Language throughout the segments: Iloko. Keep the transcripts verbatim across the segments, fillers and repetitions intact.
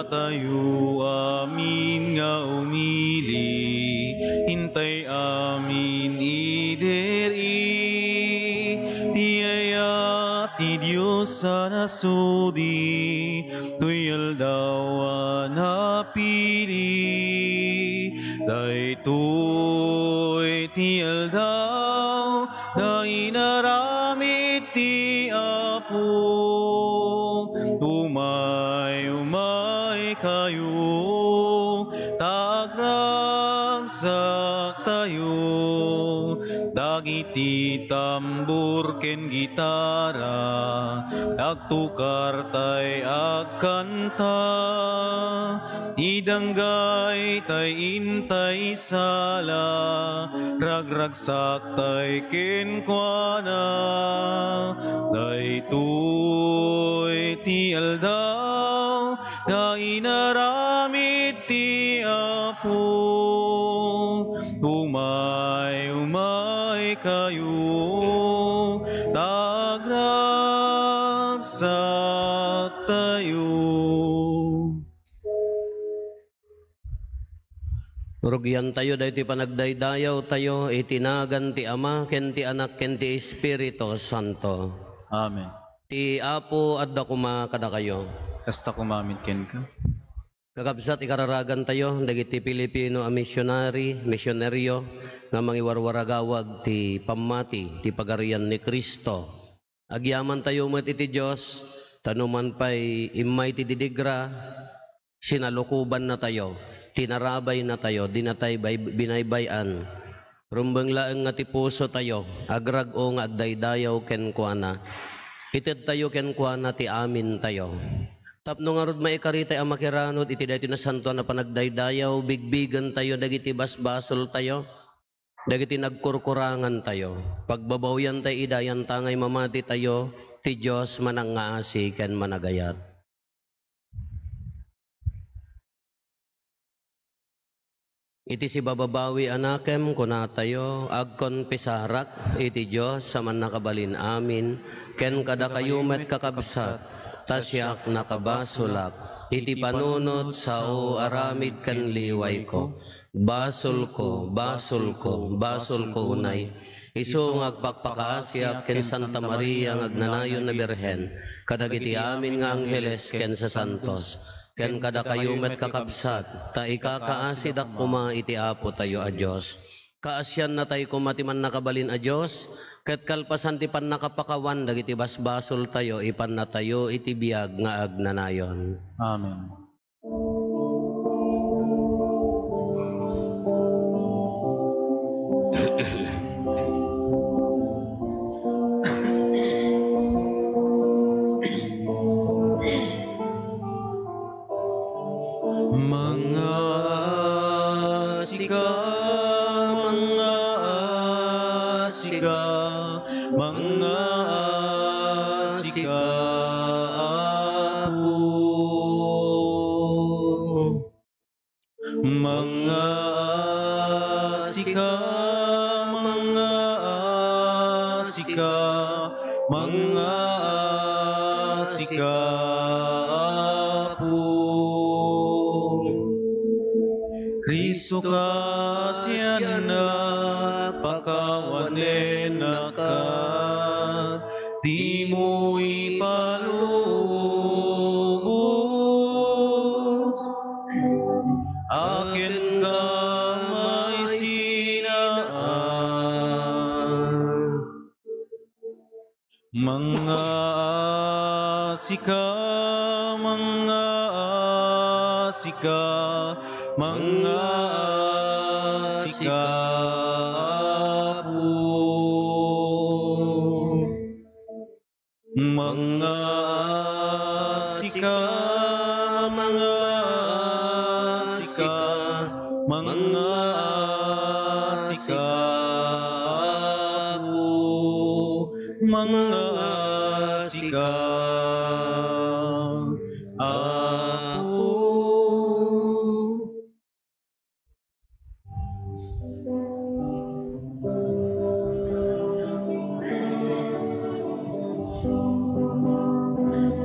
Tayo amin nga umili, intay amin idiri. Ti ayat ti Dios a nasudi, toy aldaw a napili. Daytoy ti aldaw nga inaramid ti Apo. Umay, umay kayo, ta agragsaktayo. Dagiti tambor ken gitara, agtukar tay agkanta. Idanggay tay intay sala, ragragsak tay kenkuana. Daytoy ti aldaw nga inaramid ti Apo. Umay, umay kayo, ta agragsaktayo. Rugiantayo daytoy panagdaydayawtayo iti nagan ti Ama, ken ti Anak, ken ti Espiritu Santo. Amen. Ti Apo adda koma kadakayo. Kasta koma met kenka. Kakabsat, ikararagantayo dagiti Filipino a misionary, misioneryo nga mangiwarwaragawag ti pammati ti Pagarian ni Cristo. Agyamantayo met iti Dios, ta no man pay immay ti didigra, sinalukobannatayo, tinarabaynatayo, dinatay bay-, binaybay-an. Rumbeng laeng nga ti pusotayo, agrag-o nga agdaydayaw kenkuana. Itedtayo kenkuana ti amintayo. Tapno ngarud maikaritay a makiranod iti daytoy nasantoan a panagdaydayaw, bigbigentayo dagiti basbasoltayo, dagiti nagkurkurangantayo. Pagbabawiantay ida, yantangay mamatitayo, ti Dios manangngaasi ken managayat. Iti sibababawi a nakem, kunatayo, agkonfesarak iti Dios a Mannakabalin-amin, ken kadakayo met, kakabsat, ta siak nakabasolak iti panunot, sao, aramid ken liwayko. Basolko, basolko, basolko unay. Isu nga agpakpakaasiak ken Santa Maria nga agnanayon a Birhen, kadagiti amin nga angheles ken sasantos, ken kadakayo met, kakabsat, ta ikakaasidak koma iti Apotayo a Dios. Kaasiannatay koma ti Mannakabalin a Dios, ket kalpasan ti pannakapakawan dagiti basbasoltayo, ipannatayo iti biag nga agnanayon. Amen. Mangngaasika, mangngaasika, mangngaasika, Apo. Mangngaasika, mangngaasika, mangngaasika, Apo. Cristo, kaasiannak, pakawanennaka, dimo ipalubos a kenka maisinaan. Mangngaasika, mangngaasika, mangngaasika, Apo. Mangngaasika, mangngaasika, mangngaasika, Apo. Mangngaasika, Apo.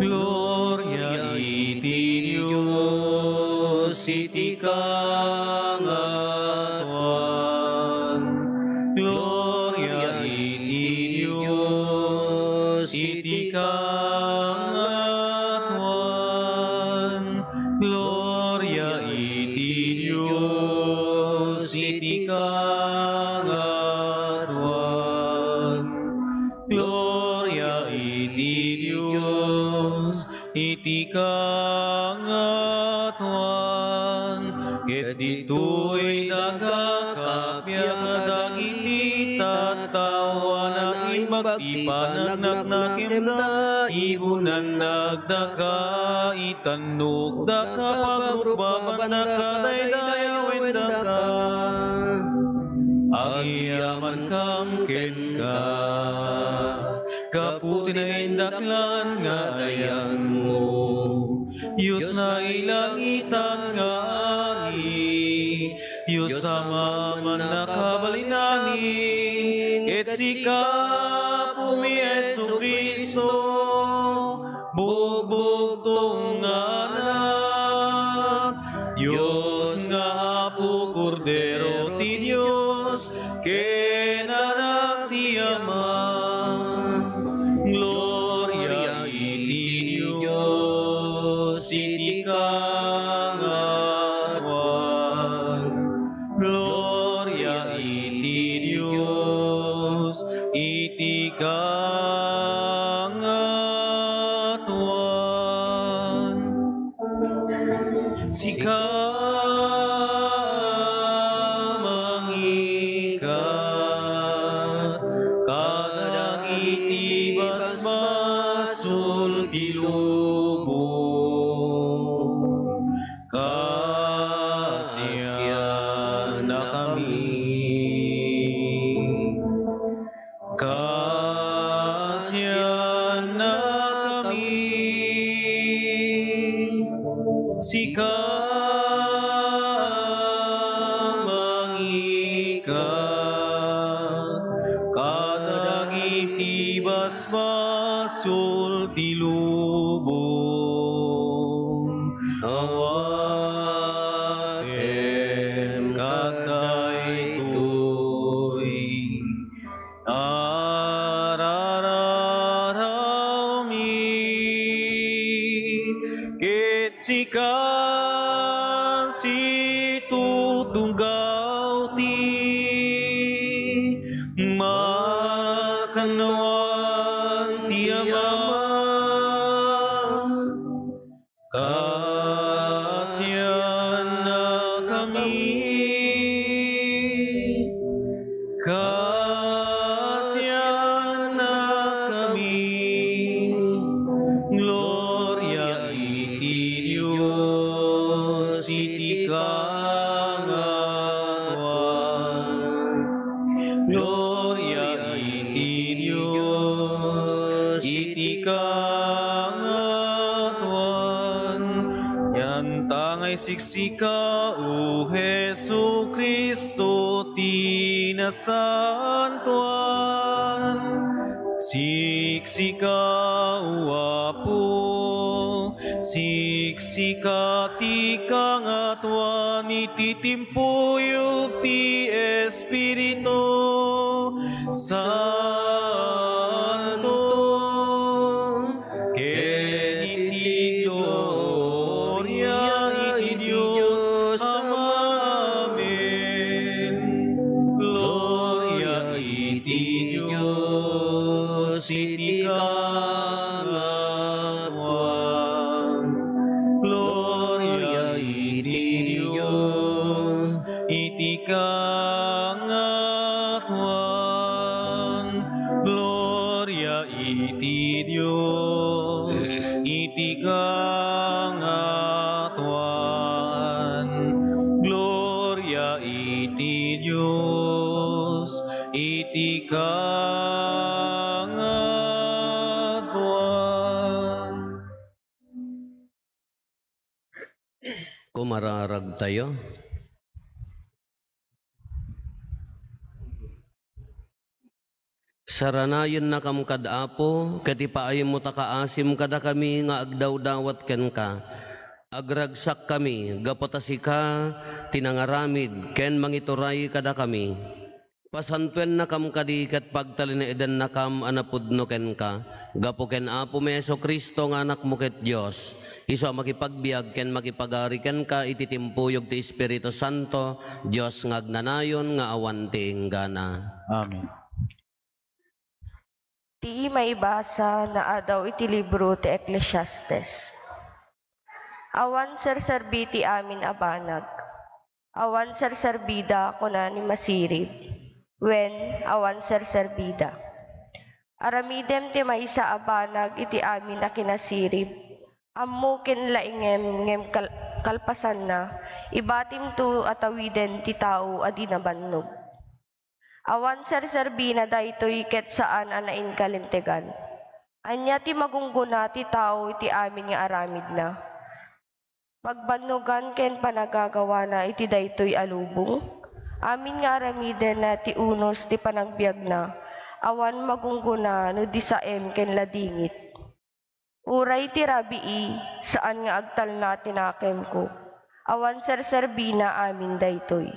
Gloria iti Dios. iti kangatuan. Gloria iti Dios iti kangatuan. Gloria iti Dios iti kangatuan. Gloria iti Dios iti kangatuan. Ket ditoy daga kabiag dagiti tattao a naimbag ti panagnakna ken da, ibunannakdaka, itannokdaka, pagrukbabandaka, daydayawendaka. Agyamankam kenka, gapu ti naindaklan nga dayagmo. Dios nailangitan nga Ari, Dios Ama a mannakabalin-amin, ket sika, Apomi Jesu-Cristo, bugbugtong nga Anak, Dios nga Apo, Kordero ti Dios, ken Anak ti Ama. Gloria iti Dios iti kangatuan. Gloria iti Dios iti kangatuan. Sika, mangikat kadagiti basbasol ti lubong. Kaasiannakami. Kaasiannakami. Sika, mangikat kadagiti basbasol ti lubong. Awatem kadaytoy. Arararawmi, ket sika situtunggaw ti makannawan ti Ama. Kaasiannakami. Kaasiannakami. Gloria iti Dios iti kangatuan. Gloria iti Dios iti kangatuan. Yanta nga isiksika, O Jesu-Cristo, ti nasantoan. Siksika, O Apo, siksika ti kangatuan iti timpuyog ti Espiritu Santo, ken iti gloria iti Dios Ama. Amen. Gloria iti Dios iti kangatuan. Gloria iti Dios iti kangatuan. Gloria iti Dios iti kangatuan. Gloria iti Dios iti kangatuan. Kumararagtayo. Saranayennakam kad Apo, ket ipaaymo ta kaasim kadakami nga agdawdawat kenka. Agragsakkami gapu ta sika ti nangaramid ken mangituray kadakami. Pasantoennakam kadi ket pagtalinaedennakam a napudno kenka, gapu ken Apomi Jesu-Cristo nga Anakmo ket Dios, isu a makipagbiag ken makipagari kenka iti timpuyog ti Espiritu Santo, Dios nga agnanayon nga awan ti inggana. Amen. Ti maibasa naadaw iti libro ti Ecclesiastes. Awan serserbi ti amin a banag. Awan serserbida, kuna ni Masirib. Wen, awan serserbida. Aramidem ti maysa a banag iti amin a kinasirib. Ammo ken laingem ngem kal-, kalpasanna, ibatimto a tawiden ti tao a di nabannog. Awan serserbina daytoy ket saan a nainkalintegan. Ania ti magunggona ti tao iti amin nga aramidna? Pagbannogan ken panagagawana iti daytoy a lubong? Amin nga aramidenna ti unos ti panagbiagna, awan magunggona no di saem ken ladingit. Uray ti rabii, saan nga agtalna ti nakemko. Awan serserbina amin daytoy.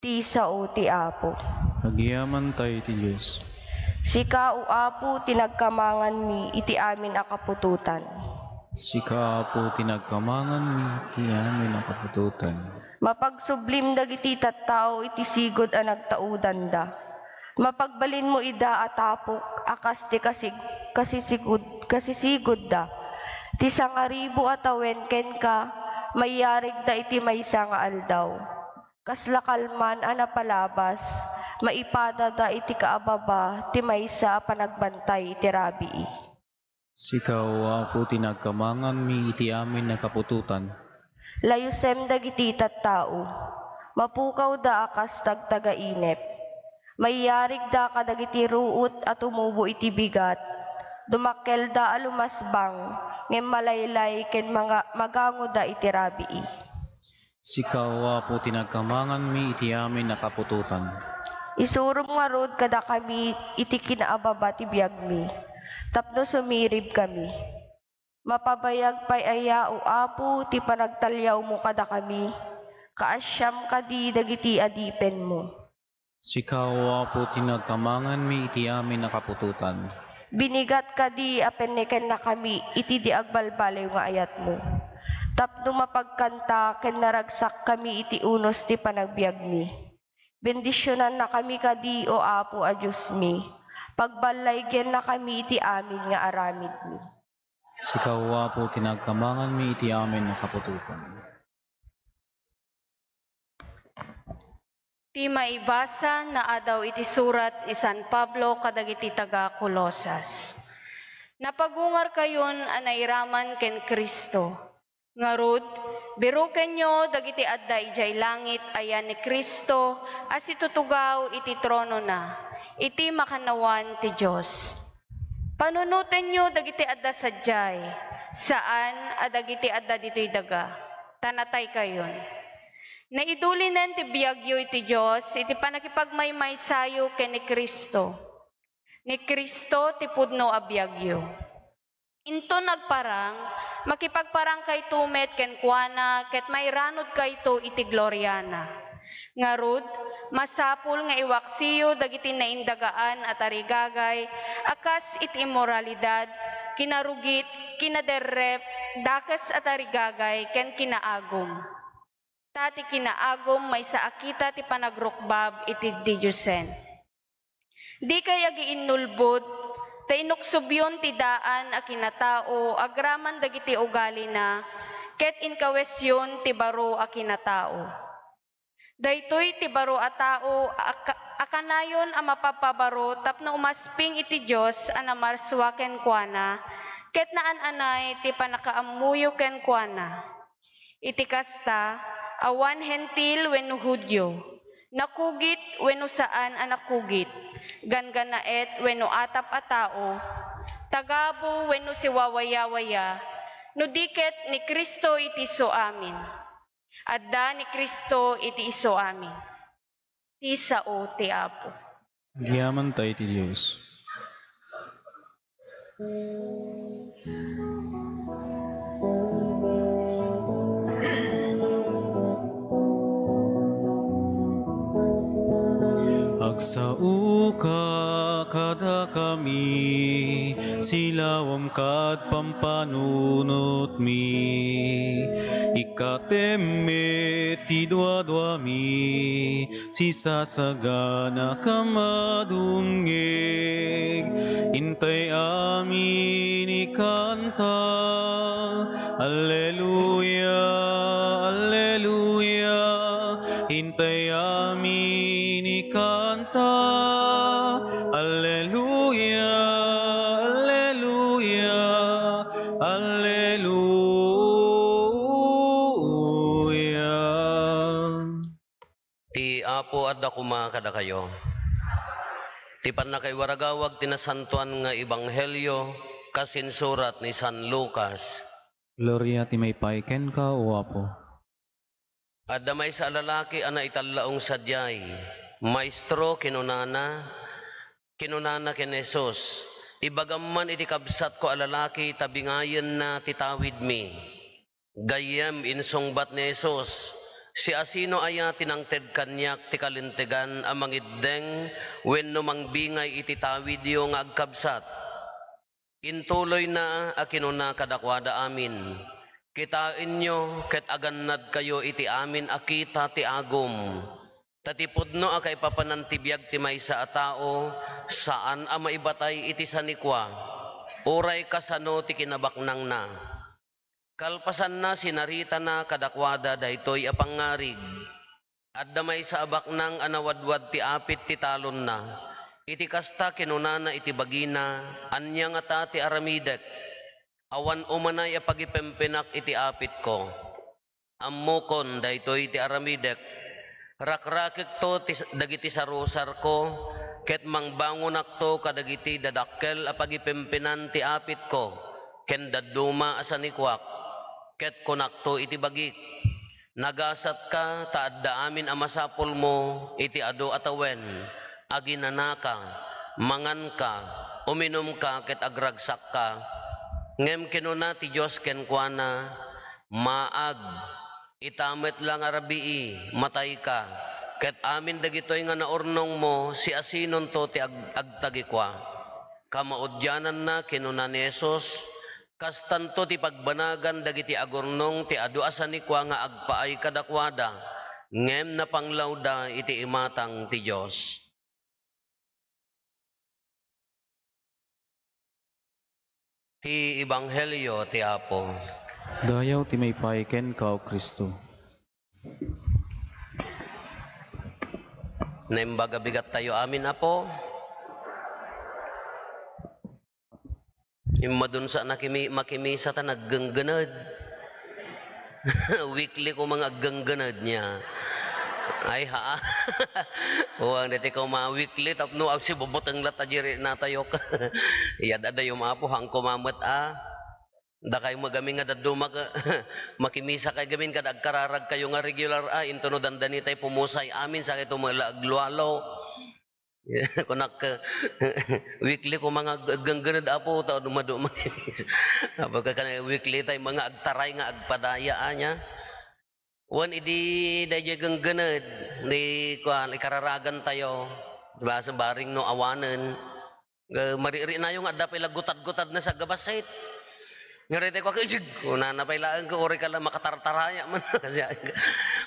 Ti sao ti Apo. Agyamankay ti Dios. Sika, O Apo, ti nagkamanganmi iti amin a kaputotan. Sika, Apo, ti nagkamanganmi iti amin a kaputotan. Mapagsublim dagiti tattao iti sigud a nagtaudanda. Mapagbalinmo ida a tapok a kas ti kasig-, kasisigud-, kasisigudda. Ti sangaribu a tawen kenka, maiyarigda iti maysa nga aldaw. Kasla kalman a napalabas, maipadada iti kaababa ti maysa a panagbantay iti rabii. Sika, O Apo, ti nagkamanganmi iti amin a kaputotan. Layusem dagiti tattao. Mapukawda a kas tagtagainep. Maiyarigda kadagiti ruot a tumubo iti bigat. Dumakkelda a lumasbang, ngem malaylay ken manga-, magangoda iti rabii. Sika, O Apo, ti nagkamanganmi iti amin a kaputotan. Isurom ngarud kadakami iti kinaababa ti biagmi, tapno sumiribkami. Mapabayag pay aya, O Apo, ti panagtaliawmo kadakami? Kaasiam kadi dagiti adipenmo? Sika, O Apo, ti nagkamanganmi iti amin a kaputotan. Binigat kadi a pennekennakami iti di agbalbaliw nga ayatmo, tapno mapagkanta ken naragsakkami iti unos ti panagbiagmi. Bendisionannakami kadi, O Apo a Diosmi, pagballaygennakami iti amin nga aramidmi. Sika, O Apo, ti nagkamanganmi iti amin a kaputotan. Ti maibasa naadaw iti surat ni San Pablo kadagiti taga-Colosas. Napagungarkayon a nairaman ken Cristo. Ngarud, birukenyo dagiti adda idiay langit a yan ni Cristo a situtugaw iti tronona, iti makannawan ti Dios. Panunotenyo dagiti adda sadiay, saan a dagiti adda ditoy daga, ta nataykayon. Naidulinen ti biagyo iti Dios iti pannakipagmaymaysayo ken ni Cristo. Ni Cristo ti pudno a biagyo. Inton agparang, makipagparangkayto met kenkuana ket mairanudkayto iti gloriana. Ngarud, masapul nga iwaksiyo dagiti naindagaan a tarigagay a kas iti immoralidad, kinarugit, kinaderrep, dakes a tarigagay, ken kinaagum. Ta ti kinaagum maysa a kita ti panagrukbab iti didiosen. Dikay agiinnulbod, ta inuksobyon ti daan a kinatao agraman dagiti ugalina, ket inkawesyon ti baro a kinatao. Daytoy ti baro a tao a ka-, a kanayon a mapapabaro tapno umasping iti Dios a namarsua kenkuana, ket naan-anay ti pannakaammoyo kenkuana. Iti kasta, awan Hentil wenno Judio, nakugit wenno saan a nakugit, ganggannaet wenno atap a tao, tagabu wenno siwawayawaya, no di ket ni Cristo iti isu amin. Adda ni Cristo iti isu amin. Ti sao ti Apo. Agyamankay ti Dios. Saoka kadakami, silawem kad pampanunotmi, ikkatem met ti duaduami, sisasagana ka madungngeg, intay amin ikanta. Alleluia, alleluia, intay amin ikanta. Alleluia, alleluia, alleluia. Ti Apo adda koma kadakayo. Ti pannakaiwaragawag ti nasantoan nga ebanghelio kas insurat ni San Lucas. Gloria ti maipay kenka, O Apo. Adda maysa a lalaki a naitallaong sadiay. "Maestro," kinunana, kinunana ken Jesus, "ibagam man iti kabsatko a lalaki ta bingayenna ti tawidmi." Gayyem, insungbat ni Jesus, "Siasino aya ti nangted kaniak ti kalintegan a mangiddeng wenno mangbingay iti tawidyo nga agkabsat?" Intuloyna a kinuna kadakuada amin, "Kitaenyo ket agannadkayo iti amin a kita ti agum. Ta ti pudno a kaipapanan ti biag ti maysa a tao, saan a maibatay iti sanikua, uray kasano ti kinabaknangna." Kalpasanna, sinaritana kadakuada daytoy a pangngarig, "Adda maysa a baknang a nawadwad ti apit ti talonna. Iti kasta, kinunana iti bagina, 'Ania ngata ti aramidek? Awan umanay a pagipempenak iti apitko. Ammokon daytoy ti aramidek. Rakrakekto ti, dagiti sarusarko, ket mangbangonakto kadagiti dadakkel a pagipempenan ti apitko ken dadduma a sanikuak, ket kunakto iti bagik, 'Nagasatka ta adda amin a masapulmo iti adu a tawen. Aginanaka, manganka, uminumka, ket agragsakka.' Ngem kinuna ti Dios kenkuana, 'Maag, ita met la nga rabii, matayka, ket amin dagitoy nga naurnongmo, siasinonto ti ag-, agtagikua?' Kamaudiananna, kinuna ni Jesus, "Kastanto ti pagbanagan dagiti agurnong ti adu a sanikua nga agpaay kadakuada, ngem napanglawda iti imatang ti Dios." Ti Ebanghelio ti Apo. Dayaw ti maipay kenka, O Cristo. Naimbag a bigat tayo amin, Apo. Immadunsa nakimi-, makimisa ta naggenggened. Weekly ko mga aggenggened niya. Ay, haa. Uwang deti ko ma weekly tapno agsibubuteng lat a diri natayok. Iyad adayo maapo, hangko mamet a. Dakay mo gamin nga dadduma ka, makimisa kay gamin kada agkararag kayo nga regular a, into no dandani tay pumusay amin, sakay to mga aglualo. Kunak, weekly ko mga ag-, aggenggened, Apo, ta dumadu-, apo ka, ka weekly tay mga agtaray nga agpadaya, anya. Wen idi daydiay genggened, di, kuan, ikararagan tayo. Basta barring no awanen. Eh, mariri nayo nga adda pay la gutad-gutad na sa gabasit. Nga rete ko, "Ijig!" Kunana pay laeng ko, "Uray ka la makatartaraya man." Kasi,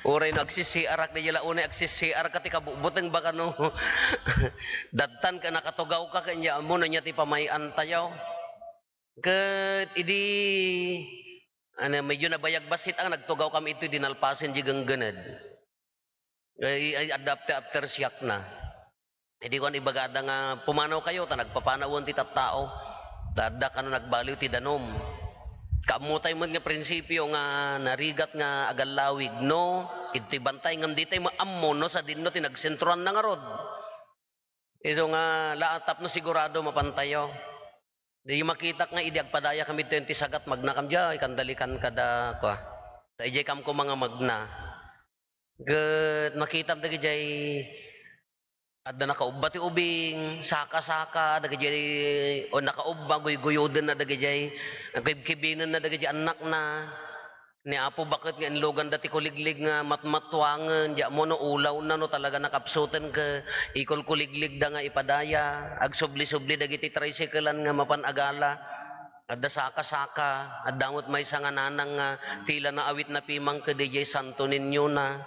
uray no agsisiarak, di la unay agsisiar ka ti kabubuteng baka no dattan ka, nakatugaw ka, kanya mo na niya ti pamay-an tayo. Ket idi, ano, medyo nabayag bassit ang nagtugaw kami ito, dinalpasen di genggened. Ay, ay, adda after, aftershock na. Idi kuan, ibagada nga, "Pumanaw kayo, ta nagpapanawen ti tattao." Ta adda kano nagbaliw ti danum. Kaammo tay met nga prinsipyo nga narigat nga agallawig, no? Iti bantay ngem di tay maammo no sadinno ti nagsentroan na ngarud. Isu nga, la, tapno sigurado mapantayo. Di makitak nga idi agpadaya kami twenty sagat, magna kam diay, kandalikan kada, kua. Ta idiay kam koma nga magna. Ket makitam dagidiay, adda nakaubba ti ubing, saka-saka, dagidiay, o nakaubba, guyguyodenna dagidiay, kibkibinenna dagidiay annakna. Ni Apo baket nga inluganda ti kuliglig nga matmatuangen, di ammo no ulawna no talaga nakapsuten ket ikulkuligligda nga ipadaya. Agsubli-subli dagiti tricycle-an nga mapan agala. Adda saka-saka, adda met maysa nga nanang nga tila naawit na pimang ket diay Santo Niño na.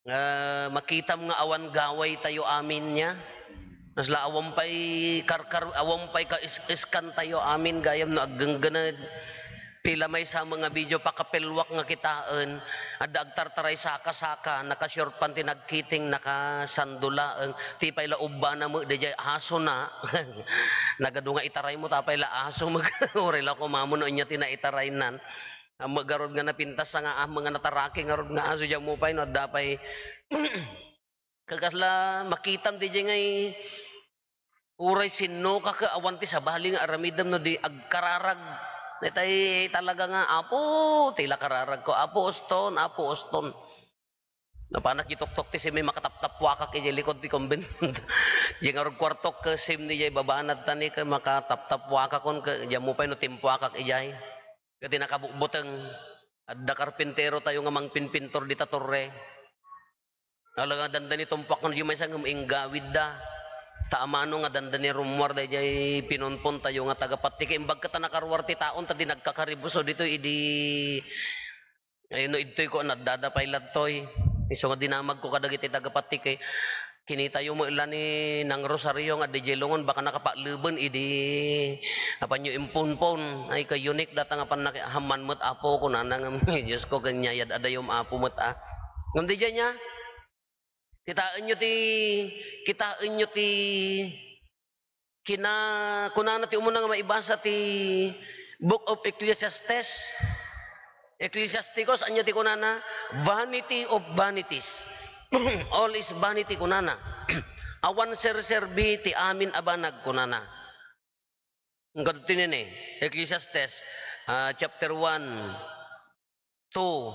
Ah, makitam nga awan gawaytayo amin nia. Kasla awan pay karkar-, awan pay ka is-, iskantayo amin gayam no aggenggened. Tila maysa nga video pakapelwak nga kitaen, adda agtartaray saka-saka, naka-short pant ti nagkiting, nakasando laeng, ti pay la ubbana met diay asona. Nagadu nga itaraymo, ta pay la aso, mag-, uray la kumamo no ania ti naitaraynan. Ammok garud nga napintas nga, ah, mga nataraki ngarud nga aso, diammo pay no adda pay. Kakasla, makitam diay ngay, uray sinno ka ket awan ti sabali nga aramidem no di agkararag. Itay talaga nga, "Apo, tila kararag ko, Apo Uston, Apo Uston." Napanak itoktok ti sim, makataptapwakak idiay likod ti convent. Diay ngarud kuartok ket sim ni diay babanad tani ket makataptapwakakon ket diammo pay no timpuakak idiay. Ket ti nakabukbuteng, adda karpinterotayo nga mangpinpintor dita torre. Ala nga dandani tumpuak nga diay maysa ngem inggawidda. Ta amano nga dandani rummuar daydiay pinunpontayo nga taga-Pattique. Imbag ket ta nakaruar ti taon ta di nagkakaribuso ditoy idi Ay, no idtoy ko, naddada pay ladtoy. Isu nga dinamagko kadagiti taga-Pattique, kinitayo met la ni Nang Rosario nga diay lungon, baka nakapakleben idi apanyo impunpon. Ay, ka unique data nga pannaki-, ahamman met, Apo, kunana ngem, Diosko, ken nia yad-adayom, Apo, met, a. Ngem diay nia, kitaenyo ti, kitaenyo ti Kina-, kunana ti umuna nga maibasa ti Book of Ecclesiastes. Ecclesiasticus, ania ti kunana? Vanity of vanities. All is vanity, kunana. Awan serserbi ti amin a banag, kunana. Ang kadto nini, Ecclesiastes, ah, chapter one, two,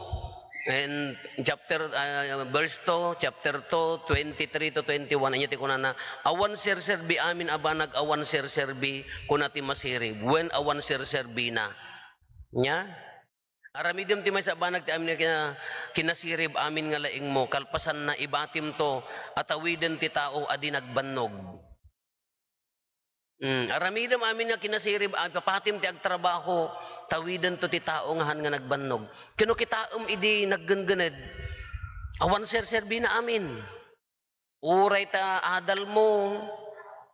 and chapter, ah, verse two, chapter two, twenty-three to twenty-one, ania ti kunana, "Awan serserbi amin a banag, awan serserbi," kuna ti masirib, wen awan serserbina. Nia? Aramidem ti maysa a banag ti amin nga kina-, kinasirib amin nga laingmo, kalpasanna, ibatimto a tawiden ti tao a di nagbannog. Mm, aramidem amin nga kinasirib, a, ipapatim ti agtrabaho, tawidento ti tao nga han nga nagbannog. Ken no kitaem idi naggenggened, awan serserbina amin. Uray ta adalmo,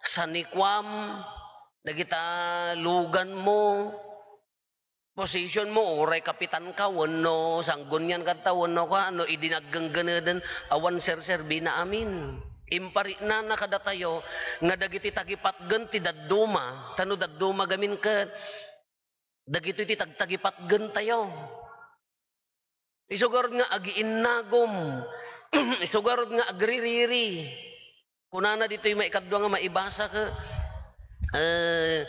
sanikuam, dagita luganmo, position mo, uray kapitan ka, wenno sanggunian kanta, wenno ka, no idi naggenggeneden, awan serserbina amin. Impariknana kadatayo nga dagiti tagipatgen ti dadduma, ta no dadduma gamin ket dagitoy ti tagtagipatgentayo. Isu garud nga agiinnagom, isu garud nga agririri. Kunana ditoy maikadua nga maibasa ket, eh,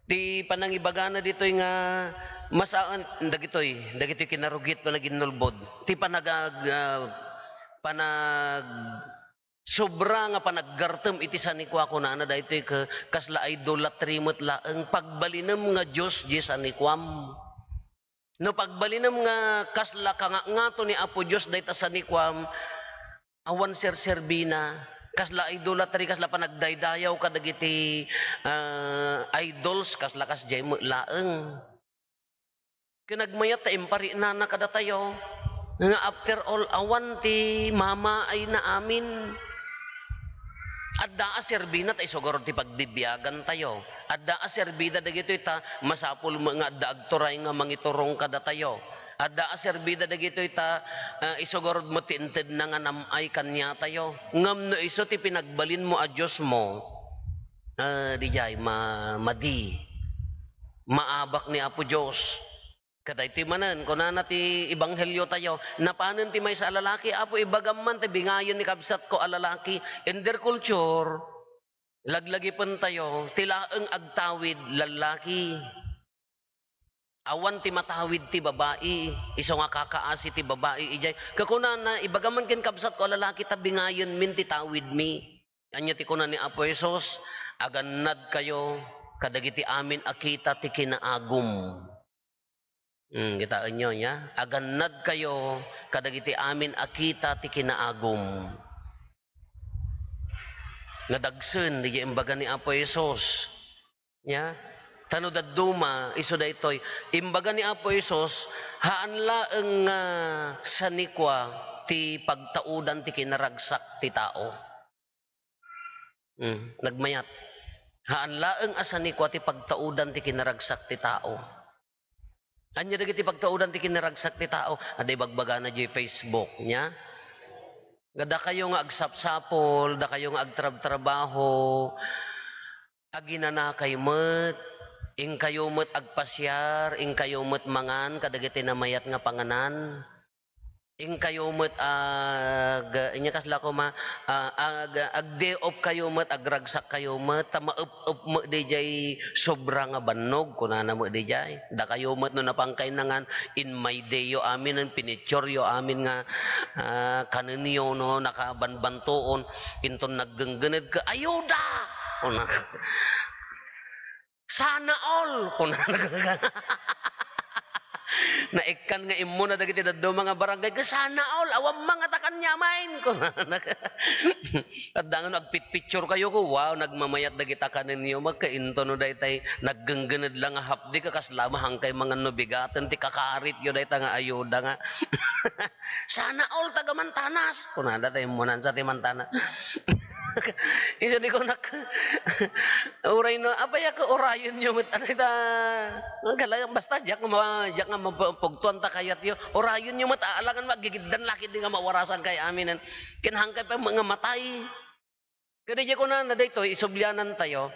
ti panangibagana ditoy nga masaan dagitoy, dagitoy kinarugit, panaginnulbod. Ti panagag-, ah, panag-, sobra nga panaggartem iti sanikua, kunana daytoy ke-, kasla idolatry met laeng. Pagbalinem nga Dios di sanikuam. No pagbalinem nga kasla kangatngato ni Apo Dios dayta sanikuam, awan serserbina. Kasla idolatry, kasla panagdaydayaw kadagiti, ah, idols, kasla kasdiay met laeng. Ken nagmayat ta impariknana kadatayo nga after all, awan ti mamaayna amin. Adda a serbina ta isu garud ti pagbibiagantayo. Adda a serbida dagitoy ta masapul met nga adda agturay nga mangiturong kadatayo. Adda a serbida dagitoy ta, ah, isu garud met ti intedna nga nam-ay kaniatayo. Ngem no isu ti pinagbalinmo a diosmo, ah, diay ma-, madi. Maabak ni Apo Dios. Kadaytoy manen, kunana ti ebangheliotayo, napanen ti maysa a lalaki, "Apo, ibagam man ti bingayen ni kabsatko a lalaki." In their culture, laglagipentayo, ti laeng agtawid, lallaki. Awan ti matawid ti babai, isu nga kakaasi ti babai idiay. Kakunana, "Ibagam man ken kabsatko a lalaki, ta bingayenmin ti tawidmi." Ania ti kuna ni Apo Jesus? "Agannadkayo kadagiti amin a kita ti kinaagum." Hmm, kitaenyo, nia? Agannadkayo kadagiti amin a kita ti kinaagum. Nadagsen, diay imbaga ni Apo Jesus. Nia? Ta no dadduma, isu daytoy. Imbaga ni Apo Jesus, haan laeng nga sanikua ti pagtaudan ti kinaragsak ti tao. Hmm, nagmayat. Haan laeng a sanikua ti pagtaudan ti kinaragsak ti tao. Ania dagiti pagtaudan ti kinaragsak ti tao? Adda ibagbagana diay Facebook, nia? Nga dakayo nga agsapsapul, dakayo nga agtrabtrabaho, aginanakayo met, inkayo met agpasiar, inkayo met mangan kadagiti namayat nga panganan. Inkayo met ag-, inya kasla koma, ah, ag-, ag-day off kayo met, agragsak kayo met, ta maep-ep met diay sobra nga bannog, kunana met diay. Dakayo met no napankay nangan, in my day yo amin, in piniture yo amin nga, ah, kanenyo, no, nakabanbantuon, inton naggenggened ka, "Ayuda!" Kuna. "Sana all!" Kunana. Naikkan nga immuna dagiti dadduma nga barangay, "Sana all! Awan mangatakan yamin!" Kunana. Adda nga no agpitpicture kayo ko, wow, nagmamayat dagita kanenyo, magkainto no daytay naggenggened la nga hapdi ka, kasla mahankay mangan no bigaten ti kakarityo dayta nga ayuda nga. "Sana all taga Mantanas!" Kunada ta immunan sa ti Mantanas. Isu di kunak, uray no, apay a ka urayenyo met, ano ita? Ang gala-, basta diak nga ma-, diak nga mapugtuan ta kayatyo. Urayenyo met, a-, alangan magigiddan laki di nga mawarasan kay aminen. Kinahangkay pa nga matay. Kadi di kunana daytoy, isublianan tayo.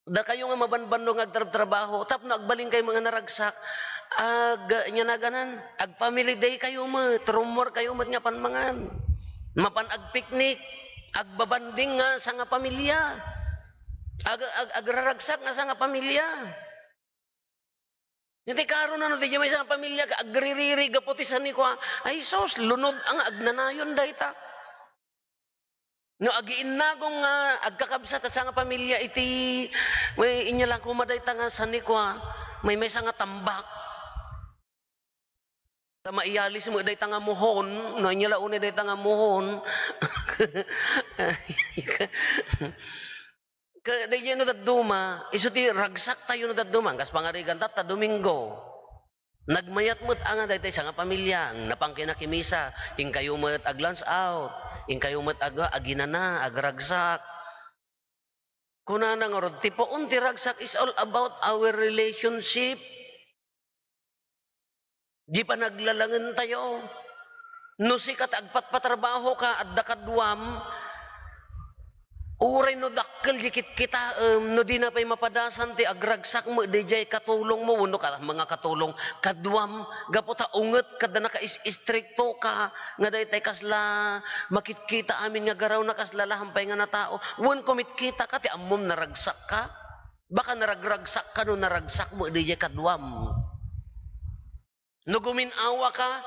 Dakayo nga mabanbanno nga agtrabtrabaho, tapno agbalin kayo nga naragsak, ag-, nya naganan, ag-family day kayo met, rumor kayo met nga panmangan. Mapan agpiknik, agbabanding nga sanga pamilya. Ag-, ag-, agraragsak nga sanga pamilya. Iti karo na no, ti diay maysa nga pamilya, agririri, gapu ti sanikua, ay sus, lunod ang agnanayon dayta. No agiinnagong nga agkakabsat a sanga pamilya iti, may inya la koma dayta nga sanikua, may maysa nga tambak. Ta maiyalis met dayta nga muhon, no, inya la unay dayta nga muhon. Ka, daydiay no dadduma, isu ti ragsak tayo no dadduma, kas pangarigan ta, ta Domingo. Nagmayat met a nga daytoy sanga pamilya, napan kayo nakimisa, inkayo met ag-lunch out, inkayo met ag-, aginana, agragsak. Kunana ngarud, ti puon ti ragsak is all about our relationship. Di panaglalangen tayo. No sika ti agpatpatrabaho ka, adda kaduam, uray no dakkel di kitkitaem, no dina pay mapadasan ti agragsak met diay katulong mo, wenno ka-, mga katulong, kaduam, gapu ta unget kada nakais-istrikto ka, nga daytay kasla makitkita amin nga garaw na kasla lahan pay nga natao, wen kumitkita ka, ti ammom naragsak ka. Baka naragragsak ka no naragsak mo diay kaduam. No gumin-awa ka,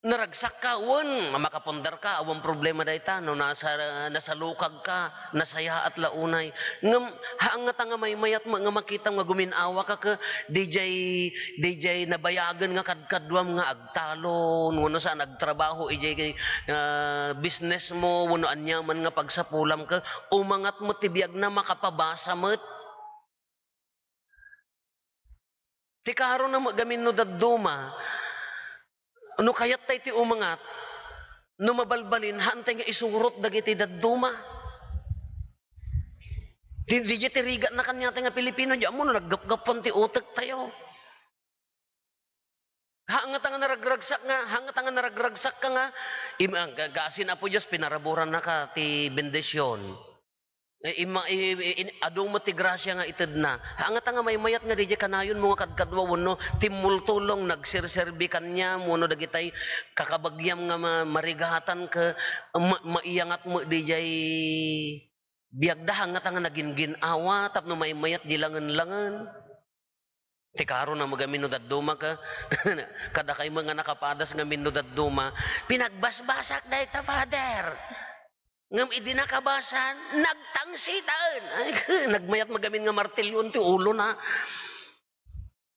naragsak ka, wen, makapundar ka, awan problema dayta. No nasa-, nasalukag ka, nasayaat la unay. Ngem, haan ngata nga maymayat mo nga makita nga gumin-awa ka ket diay, diay nabayagen nga kadkaduam nga agtalon, wenno saan agtrabaho, idiay, ah, business mo, wenno aniaman nga pagsapulam ket umangat met ti biagna, makapabasa met. Ti karona met gamin no dadduma, no kayattay ti umangat, no mabalbalin, haantay nga isurot dagiti dadduma. Di, di, di ti rigatna kaniatay nga Pilipino, di ammo no naggapgapuan ti utektayo. Haan ngata nga naragragsak nga, haan ngata nga naragragsak ka nga, im-, ah, ga-, gasin Apo Dios, pinaraburannaka ti bendisyon. Eh, ima-, i-, i-, in-, adu met ti grasia nga itedna. Haan ngata nga maymayat nga diay kanayonmo nga kadkadua wenno timmultulong, nagserserbi kaniam wenno dagitay kakabagiam nga ma-, marigatan ket ma-, maiyangat met diay biagda, haan ngata nga nagingin-awa tapno maymayat diay langenlangen. Ti karona met gamin no dadduma ka, kadakay met nga nakapadas ngamin no dadduma, "Pinagbasbasak dayta, Father." Ngem idi nakabasa, nagtangsitaen. Ay, nagmayat met gamin nga martilyon ti ulona.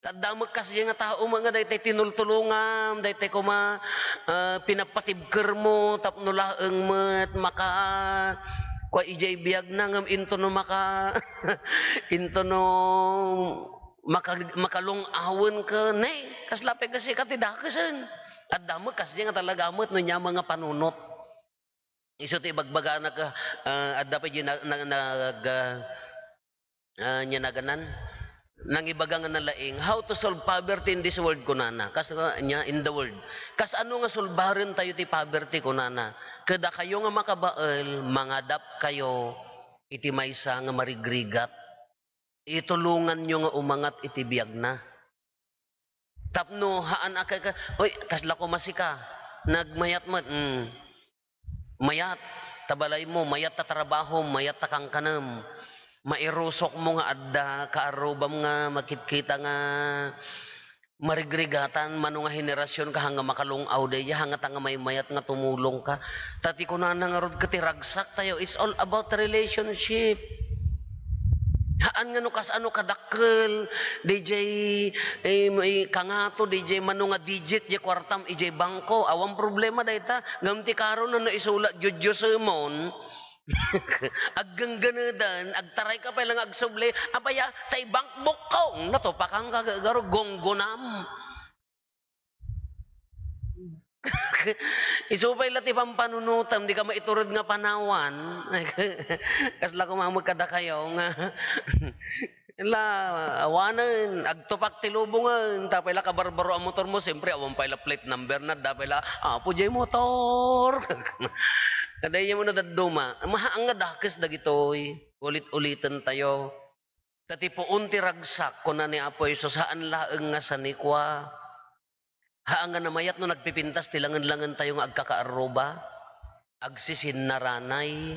Adda met kasdiay nga tao nga daytay tinultulongam, daytay koma, ah, pinapatibkermo tapno laeng met maka-, kua idiay biagna ngem intono maka-, intono maka-, makalung-awen ken, ne, kasla pay nga sika ti dakesen. Adda met kasdiay nga talaga met no ania met nga panunot. Isu ti ibagbagana ket, ah, adda pay di na-, na-, nag-, ah, ah, ania naganan? Nangibaga nga nalaing, "How to solve poverty in this world?" kunana. Kas-, ania, "In the world." Kasano nga solbarentayo ti poverty, kunana. Kadakayo nga makabael, mangadapkayo iti maysa nga marigrigat. Itulonganyo nga umangat iti biagna. Tapno haan a ka-, ka-, "Uy, kasla koma sika, nagmayat met." Mm. Mayat ta balaymo, mayat ta trabahom, mayat ta kankanem. Mairusokmo nga adda kaarrubam nga makitkita nga marigrigatan, mano nga henerasionka, haan nga makalung-aw daydiay, haan nga ta nga maymayat nga tumulongka. Ta ti kunana ngarud ket ti ragsak tayo, it's all about relationship. Haan nga no kasano kadakkel, daydiay, eh, may kangato, daydiay mano nga digit, diay kuartam, idiay bangko, awan problema dayta. Ngem ti karon no isulat, diodiosemon, aggangganeden, agtarayka pay la nga agsubli, apay a, tay bankbukko, natupakanka, garo, gunggunam. Isu pay la ti pampanunotam, dika maitured nga panawan. Kasla koma met kadakayo nga, la, awanen, agtupak ti lubongen, ta pay la kabarbaro a motormo, siyempre, awan pay la plate number na, adda pay la, "Apo, diay motor." Kadaydiay met no dadduma, mahaan nga dakes dagitoy, ulit-uliten tayo. Ta ti puon ti ragsak, kuna ni Apo Jesus, haan laeng nga sanikua. Haan nga namayat no nagpipintas ti langen-langen tayo nga agkakaarruba, agsisinnaranay,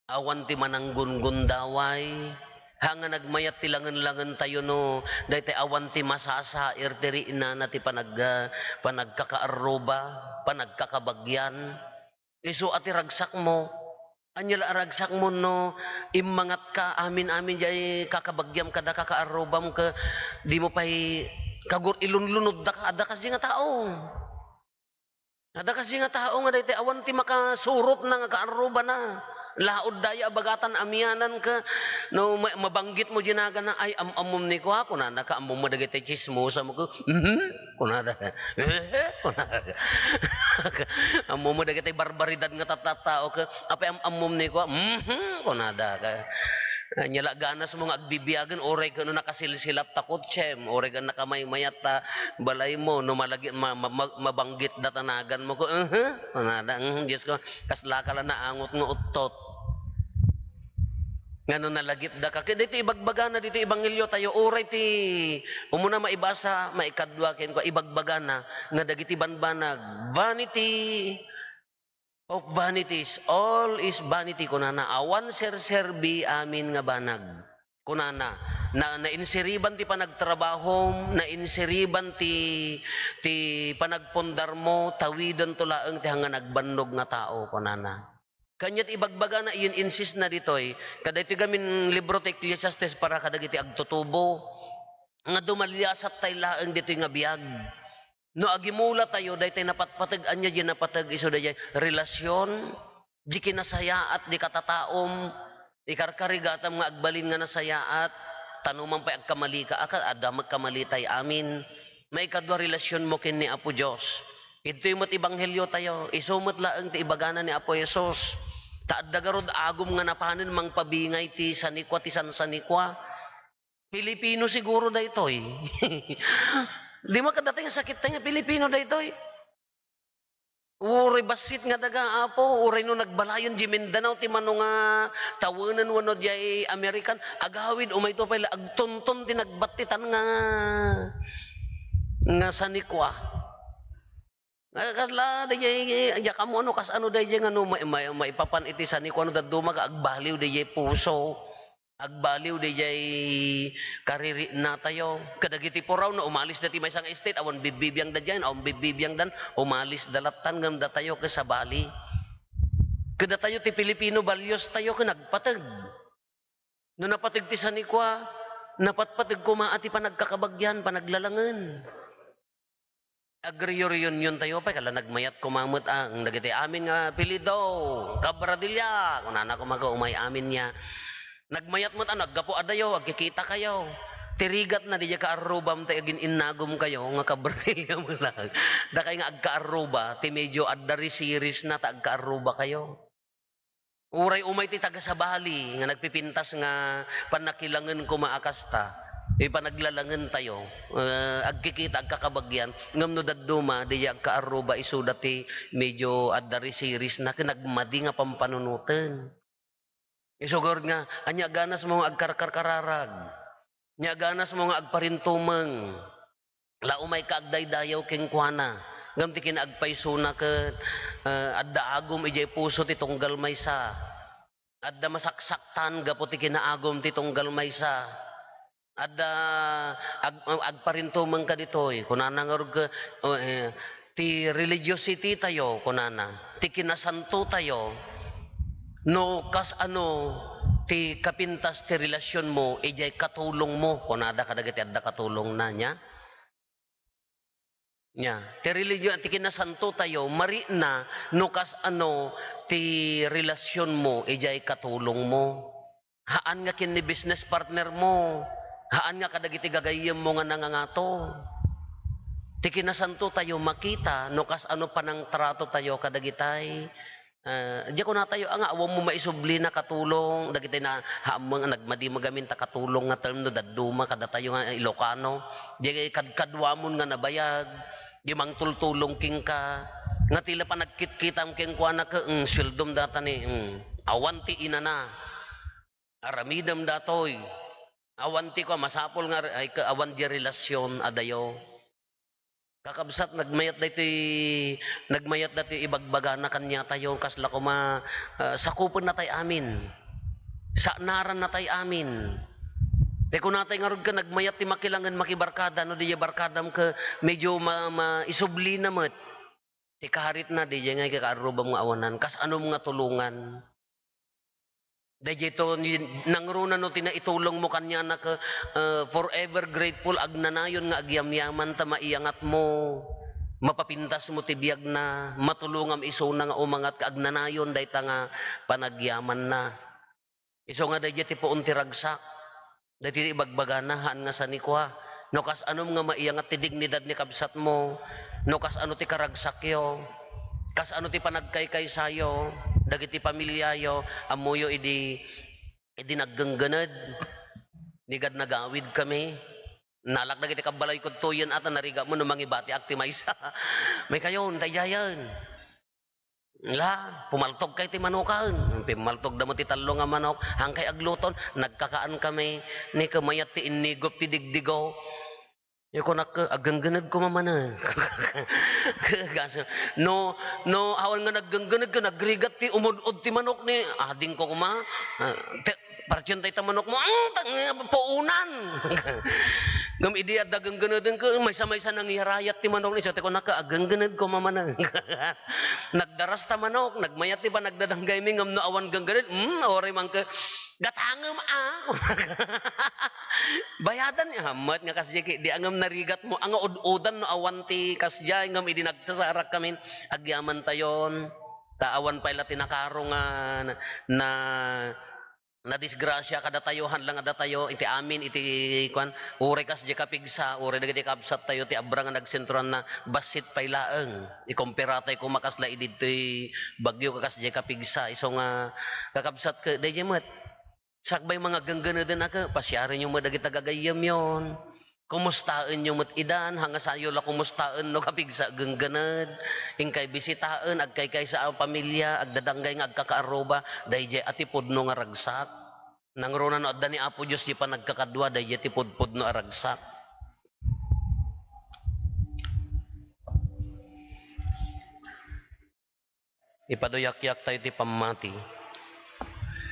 awan ti mananggungundaway. Haan nga nagmayat ti langen-langen tayo no daytay awan ti masasair ti rinana ti panag-, panagkakaarruba, panagkakabagyan. Isu a ti ragsakmo. Ania la a ragsakmo no immangatka amin-amin diay kakabagiam kada kakaarrubam ket dimo pay kagur-, ilunlunoddaka. Adda kasdi nga tao. Adda kasdi nga tao nga daytoy awan ti makasurotna nga kaarrubana. Laod daya a bagatan amianan ket no ma-, mabanggitmo diay nagana, "Ay, am-, ammom ni kua," kunana, "Kaammom dagiti tsismosa mo," ket, "Mhm," kunada. "Eh," kunada. Ammom dagiti barbaridad nga tattao ket, "Apay am-, ammom ni kua?" "Mhm," kunada. Ania la ganasmo nga agbibiagen, uray ket no nakasilsilap ta kotsem, uray ket nakamaymayat ta balaymo, no malagi-, ma-, ma-, ma-, mabanggitda ta naganmo ket, "Mhm," kunada. "Mhm, Diosko, kaslaka la naangot nga uttot." Nga no nalagipdaka. Ket daytoy ibagbagana ditoy ebanghelio tayo, uray ti umuna maibasa, maikadua kenkuana, ibagbagana nga dagiti banbanag, vanity of vanities, all is vanity, kunana, awan serserbi amin nga banag. Kunana, na, nainsiriban ti panagtrabahom, nainsiriban ti, ti panagpundarmo, tawidenton laeng ti haan nga nagbannog nga tao, kunana. Kaniat ibagbagana, in-insist na ditoy, kadaytoy gamin libro ti Ecclesiastes para kadagiti agtutubo, nga dumaliasat tay laeng ditoy nga biag. No agimula tayo, daytay napatpateg, ania diay napateg, isu daydiay relasion, di kinasayaat, di katataom, ikarkarigatam nga agbalin nga nasayaat, ta no man pay agkamalika, aka, adda met kamalitay amin. Maikadua, relasionmo ken ni Apo Dios. Idtoy met ebanghelio tayo, isu met laeng ti ibagana ni Apo Jesus. Ta adda garud agum nga napanen mangpabingay ti sanikua, ti sansanikua. Pilipino siguro daytoy. Di makadati nga sakit tayo nga Pilipino daytoy. Uray bassit nga daga, Apo, uray no nagbalayon di Mindanao ti mano nga tawenen wenno diay American, agawid umayto pay la agtunton ti nagbattitan nga, nga sanikua. Nga kasla daydiay, diak ammo no kasano daydiay nga no mai-, mai-, maipapan iti sanikua no dadduma nga agbaliw daydiay puso. Agbaliw daydiay kariritnatayo. Kadagiti puraw, no umalis dati maysa nga state, awan bibbibiangda diay, awan bibbibiangdan, umalis da lattan, ngem datayo ket sabali. Kadatayo ti Filipino values tayo ket nagpateg. No napateg ti sanikua, Napatpateg koma a ti panagkakabagian, panaglalangen. Agreunion-uniontayo pay, kala nagmayat koma met, ah, dagiti amin nga apelyido, Cabradilla, kunana koma ket umay aminna. Nagmayat met a naggapu adayo, agkikitakayo. Ti rigatna, diay kaarrubam ti agin-innagumkayo nga Cabradilla met laeng. Dakay nga agkaarruba, ti medyo adda risirina ta agkaarrubakayo. Uray umay ti taga-sabali nga nagpipintas nga pannakilangen koma a kasta, ti panaglalangentayo, eh, agkikita, agkakabagian, ngem no dadduma, diay agkaarruba, isuda ti medyo adda risirina ken nagmadi nga pampanunoten. Isu ngarud nga, ania a ganasmo nga agkarkarkararag? Ania a ganasmo nga agparintumeng? La umayka agdaydayaw kenkuana, ngem ti kinaagpaysona ket, eh, adda agum idiay puso ti tunggal maysa. Adda masaksaktan gapu ti kinaagum ti tunggal maysa. Adda ag-, agparintumengka ditoy, kunana ngarud ket, eh, ti religiosity tayo, kunana, ti kinasanto tayo, no kas-ano ti kapintas ti relasionmo idiay katulongmo, kunada kadagiti adda katulongna, nia? Nia, ti religion, ti kinasanto tayo, marikna no kas-ano ti relasionmo idiay katulongmo. Haan nga ken ni business partnermo, haan nga kadagiti gagayyemmo nga nangangato. Ti kinasanto tayo makita no kas-ano panangtrato tayo kadagitay. Ah, diay kunatayo, ah, nga awanmo maisublina katulong, dagiti na, haammeng a nagmadi met gamin ta katulong nga term no dadduma kadatayo nga Ilocano. Diay kadkaduamon nga nabayag, diay mangtultulong kenka, nga ti la panagkitkitam kenkuana ket, mm, sueldom data ni, mm, awan ti inana. Aramidem datoy. Awan ti kua, masapul nga re-, ay, ka-, awan diay relasion a dayo. Kakabsat, nagmayat daytoy, nagmayat daytoy ibagbagana kaniatayo, kasla koma, ah, sakupennatay amin. Saanarannatay amin. Ti kunatay ngarud ket nagmayat ti makilangen makibarkada, no diay barkadam ket medyo ma-, maisublina met. Ti karitna, diay nga ikaarrubam nga awanan. Kas-anom nga tulongan. Daytoy ni, nangruna no ti naitulongmo kaniana ket, eh, forever grateful, agnanayon nga agyamyaman ta maiyangatmo, mapapintasmo ti biagna, matulongam isuna nga umangat ket agnanayon dayta nga panagyamanna. Isu nga daydiay ti puon ti ragsak. Daytoy ti ibagbagana, haan nga sanikua. No kas-anom nga maiyangat ti dignidad ni kabsatmo, no kas-ano ti karagsakyo, kas-ano ti panagkaykaysayo, dagiti pamiliayo, ammoyo idi, idi naggenggened, nigad nagawidkami. Nalak dagiti kabbalayko ditoyen, ata narigatmo no mangibatiak ti maysa. Maykayon, daydiayen. La, pumaltogkay ti manoken. Pimmaltogda met ti tallo nga manok. Haankay agluton, nagkakaankami. Ni ket mayat ti innigup ti digdigo. Ket kunak, "Aggenggened koma manen." Ket kas-, no, no awan nga naggenggened ket nagrigat ti umud-od ti manok ni, adingko koma. Ah, te-, Partion dayta manokmo, ang tang-, puonan. Ngem idi adda genggeneden ket maysa-maysa nangirayat ti manok ni, so ti kunaka, "Aggenggened koma manen." Nagdaras ta manok, nagmayat ti panagdadanggaymi ngem no awan genggened, hmm, uray man ket, "Gatangem a." Bayadan ni, hammet nga kasdiay ket di angem narigatmo, anga ud-udan no awan ti kasdiay ngem idi nagsasarakkamin, agyamantayon. Ta awan pay la ti nakaro nga na, na nadisgrasia kadatayo, haan la nga datayo iti amin iti kuan, uray kasdiay kapigsa, uray dagiti kabsattayo ti Abra nga nagsentroanna, bassit pay laeng. Ikomperatay koma kasla idi ditoy bagyo ket kasdiay kapigsa. Isu nga kakabsat ket daydiay met. Sakbay nga aggenggeneden a ket, pasiarenyo met dagiti gagayyemyon. Kumustaenyo met idan, haan nga saanyo la kumustaen no kapigsa genggened, inkay bisitaen, agkaykaysa a pamilia, agdadanggay nga agkakaarruba, daydiay a ti pudno nga ragsak. Nangruna no adda ni Apo Dios ti panagkakadua, daydiay ti pudpudno a ragsak. Ipaduyakyak tayo ti pammati.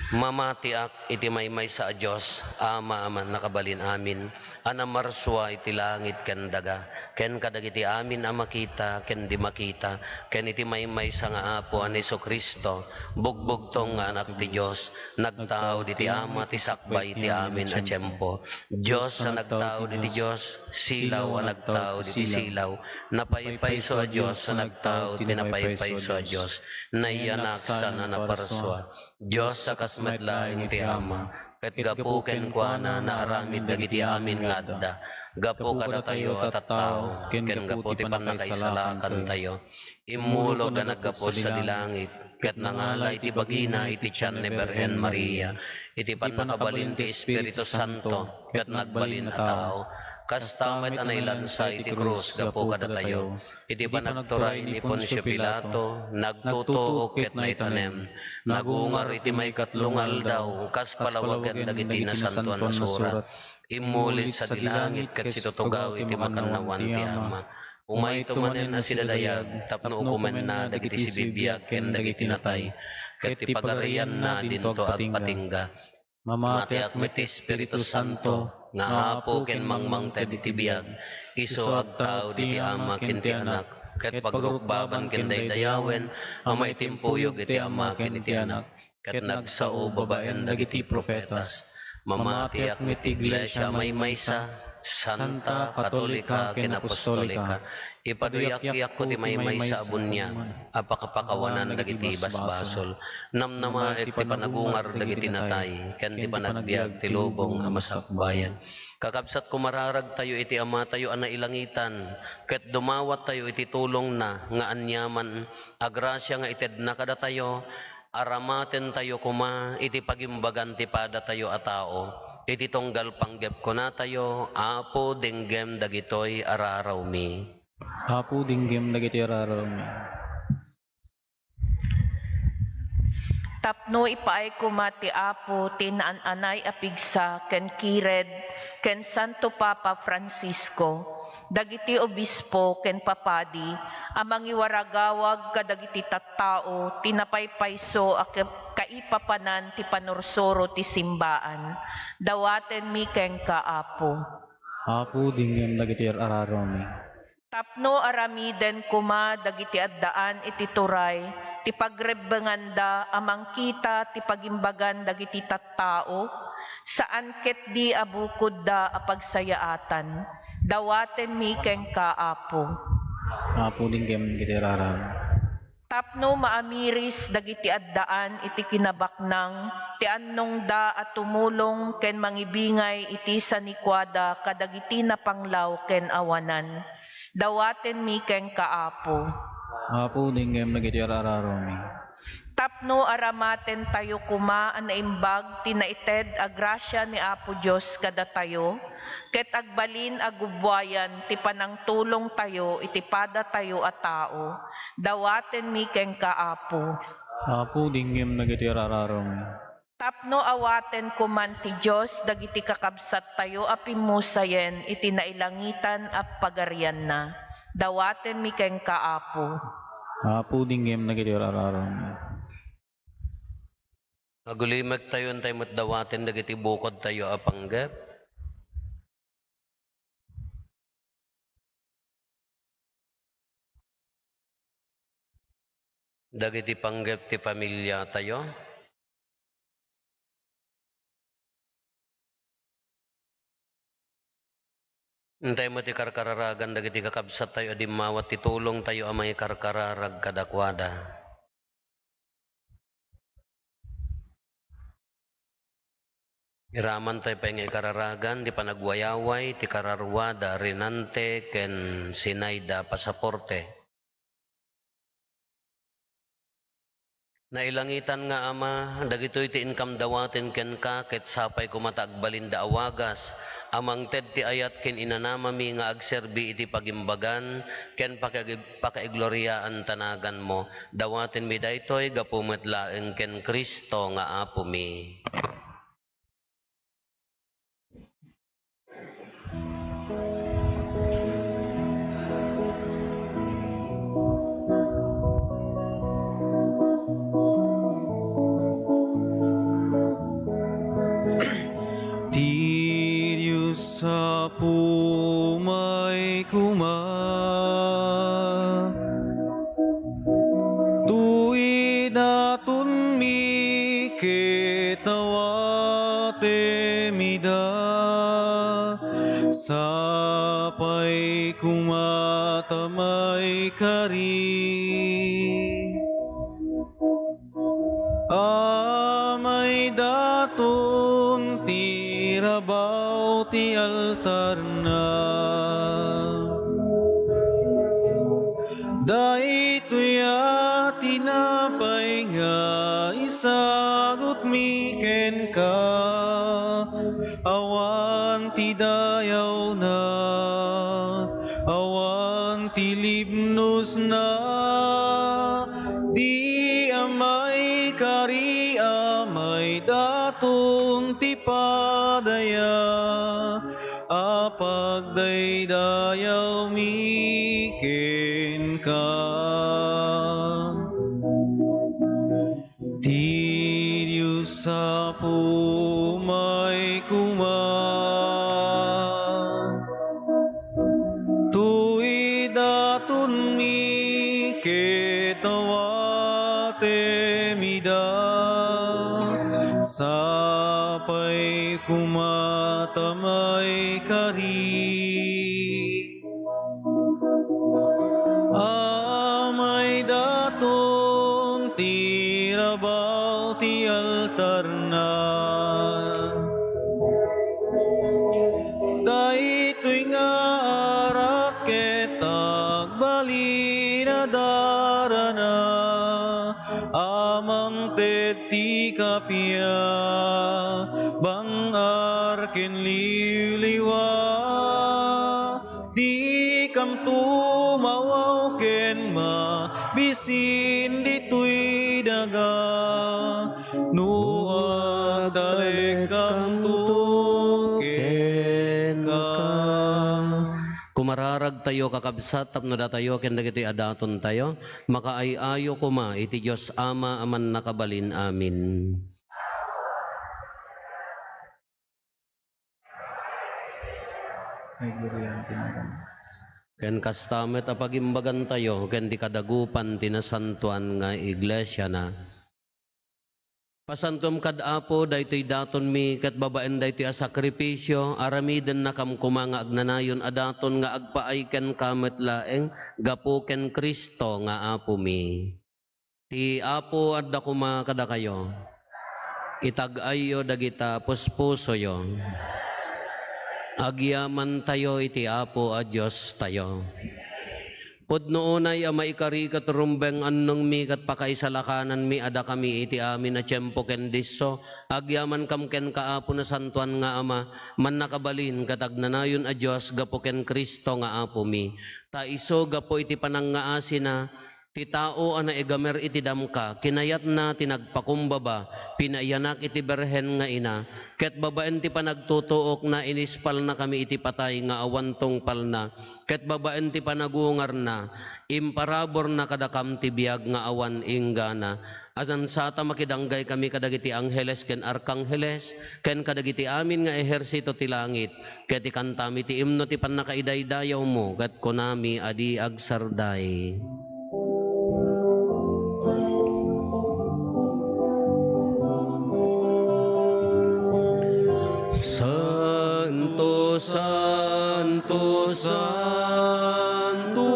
Mamatiak iti maymaysa a Dios, Ama a mannakabalin amin, a namarsua iti langit ken daga. ken kadagiti amin a makita ken di makita, ken iti maymaysa nga Apo a ni Jesu-Cristo, bugbugtong nga Anak ti Dios, nagtao diti Ama ti sakbay ti amin a tiempo. Dios a nagtao diti Dios, silaw a nagtao diti silaw, napaypayso a Dios a nagtao ti napaypayso a Dios, nayanak saan a naparsua. Dios a kas met laeng ti Ama, ket gapu kenkuana naaramid dagiti amin nga adda. Gapu kadatayo a tattao, ken gapu ti pannakaisalakantayo, immulog a naggapu sadi langit, ket nangala iti bagina iti tian ni Birhen Maria, iti pannakabalin ti Espiritu Santo, ket nagbalin a tao. Kasta met a nailansa iti krus gapu kadatayo. Iti panagturay ni Poncio Pilato, nagtutuok ket naitanem. Nagungar iti maikatlo nga aldaw, kas palawagen dagiti Nasantoan a Surat. Immuli sadi langit ket situtugaw iti makannawan ti Ama. Umayto manen a sidadayag tapno ukomenna dagiti sibibiag ken dagiti natay, ket ti pagarianna dinto agpatingga. Mamatiak met ti Espiritu Santo, nga Apo ken mangmangted iti biag, isu agtao diti Ama ken ti Anak, ket pagrukbaban ken daydayawen a maitimpuyog iti Ama ken iti Anak, ket nagsao babaen dagiti profetas. Mamatiak met ti Iglesia a maymaysa, santa, katolika, ken apostolika. Ipaduyakyakko ti maymaysa a buniag a pakapakawanan dagiti basbasol. Namnamaek ti panagungar dagiti natay, ken ti panagbiag ti lubong a masakbayan. Kakabsat, kumararagtayo iti Amatayo a nailangitan, ket dumawattayo iti tulongna nga aniaman a grasia nga itedna kadatayo, aramatentayo koma iti pagimbagan ti padatayo a tao. Iti tunggal panggep kunatayo, Apo, denggem dagitoy a rarawmi. Apo, denggem dagitoy a rarawmi. Tapno ipaay koma ti Apo ti naan-anay a pigsa ken kired ken Santo Papa Francisco, dagiti obispo ken papadi a mangiwaragawag kadagiti tattao ti napaypayso a ke-, kaipapanan ti panursuro ti simbaan. Dawatenmi kenka, Apo. Apo, denggem dagiti ar-araromi. Tapno aramiden koma dagiti addaan iti turay ti pagrebbenganda a mangkita ti pagimbagan dagiti tattao, saan ketdi a bukodda a pagsayaatan. Dawatenmi kenka, Apo. Apo, denggem dagiti ar-araromi. Tapno maamiris dagiti addaan iti kinabaknang ti annongda a tumulong ken mangibingay iti sanikuada kadagiti napanglaw ken awanan. Dawatenmi kenka, Apo. Apo, denggem dagiti ar-araromi. Tapno aramatentayo koma a naimbag ti naited a grasia ni Apo Dios kadatayo, ket agbalin a gubbuayan ti panangtulongtayo iti padatayo a tao, dawatenmi kenka, Apo. Apo, denggem dagiti ar-araromi. Tapno awaten koman ti Dios dagiti kakabsattayo a pimmusayen iti nailangitan a pagarianna, dawatenmi kenka, Apo. Apo, denggem dagiti ar-araromi. Agulimektayo, intay met dawaten dagiti bukodtayo a panggep. Dagiti panggep ti familiatayo. Intay met ti karkararagan dagiti kakabsattayo a dimmawat ti tulongtayo a mangikarkararag kadakuada. Iramantayo pay nga ikararagan ti panagwayaway ti kararuada Renante ken Sinaida Pasaporte. Nailangitan nga Ama, dagitoy ti inkam dawaten kenka, ket sapay koma ta agbalinda a wagas a mangted ti ayat ken inanamami nga agserbi iti pagimbagan ken pakaig-, pakaigloriaanta naganmo. Dawatenmi daytoy gapu met laeng ken Cristo nga Apomi. Ti Dios Apo may koma. Tuidatonmi ket awatem ida, sapay koma ta maikari. Amaydaton ti rabaw ti altarna. Daytoy a tinapay nga isagutmi kenka, awan ti dayawna, awan ti libnosna, di a maikari, amaydaton ti padaya a pagdaydayawmi kenka. Ti Dios Apo umay koma. Tuidatonmi ket awatem ida, sapay koma ta maikari. Amaydaton ti rabaw ti altarna. Daytoy nga arak ket agbalin a darana, a mangted ti kappia, bang-ar ken liwliwa. Dikamto mawaw ken mabisin ditoy daga, no agtalekkanto kenka. Kumararagtayo, kakabsat, tapno datayo ken dagitoy a datontayo, makaay-ayo koma iti Dios Ama a Mannakabalin-amin. Ay, gurian ti nagan. Ken kasta met a pagimbagantayo ken ti kadagupan ti nasantoan nga iglesiana. Pasantom kad Apo daytoy datonmi ket babaen daytoy a sakrifisio, aramidennakam koma nga agnanayon a daton nga agpaay kenka met laeng gapu ken Cristo nga Apomi. Ti Apo adda koma kadakayo. Itag-ayyo dagita puspusoyo. Agyamantayo iti Apo a Diostayo. Pudno unay a maikari ket rumbeng, annongmi ket pakaisalakananmi a dakami iti amin a tiempo ken disso. Agyamankam kenka, Apo Nasantoan nga Ama, mannakabalin ket agnanayon a Dios gapu ken Cristo nga Apomi. Ta isu, gapu iti panangngaasina, ti tao a naigamer iti damka, kinayatna ti nagpakumbaba, pinaiyanak iti birhen nga ina, ket babaen ti panagtutuokna, inispalnakami iti patay nga awan tungpalna, ket babaen ti panagungarna, imparaburna kadakam ti biag nga awan inggana. Asansata makidanggay kami kadagiti angheles ken arkangheles, ken kadagiti amin nga ehersito ti langit, ket ikantami ti imno ti pannakaidaydayawmo, ket kunami a di agsarday. Santo, Santo, Santo,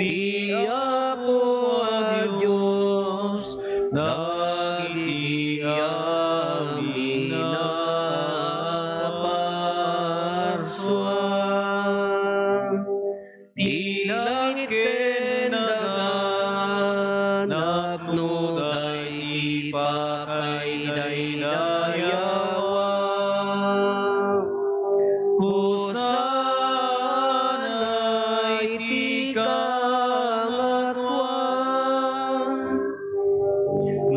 ti Apo a Dios, dagiti amin a parsua. Ti langit ken daga, napnoda iti pakaidaydayawa. Hosanna iti kangatoan.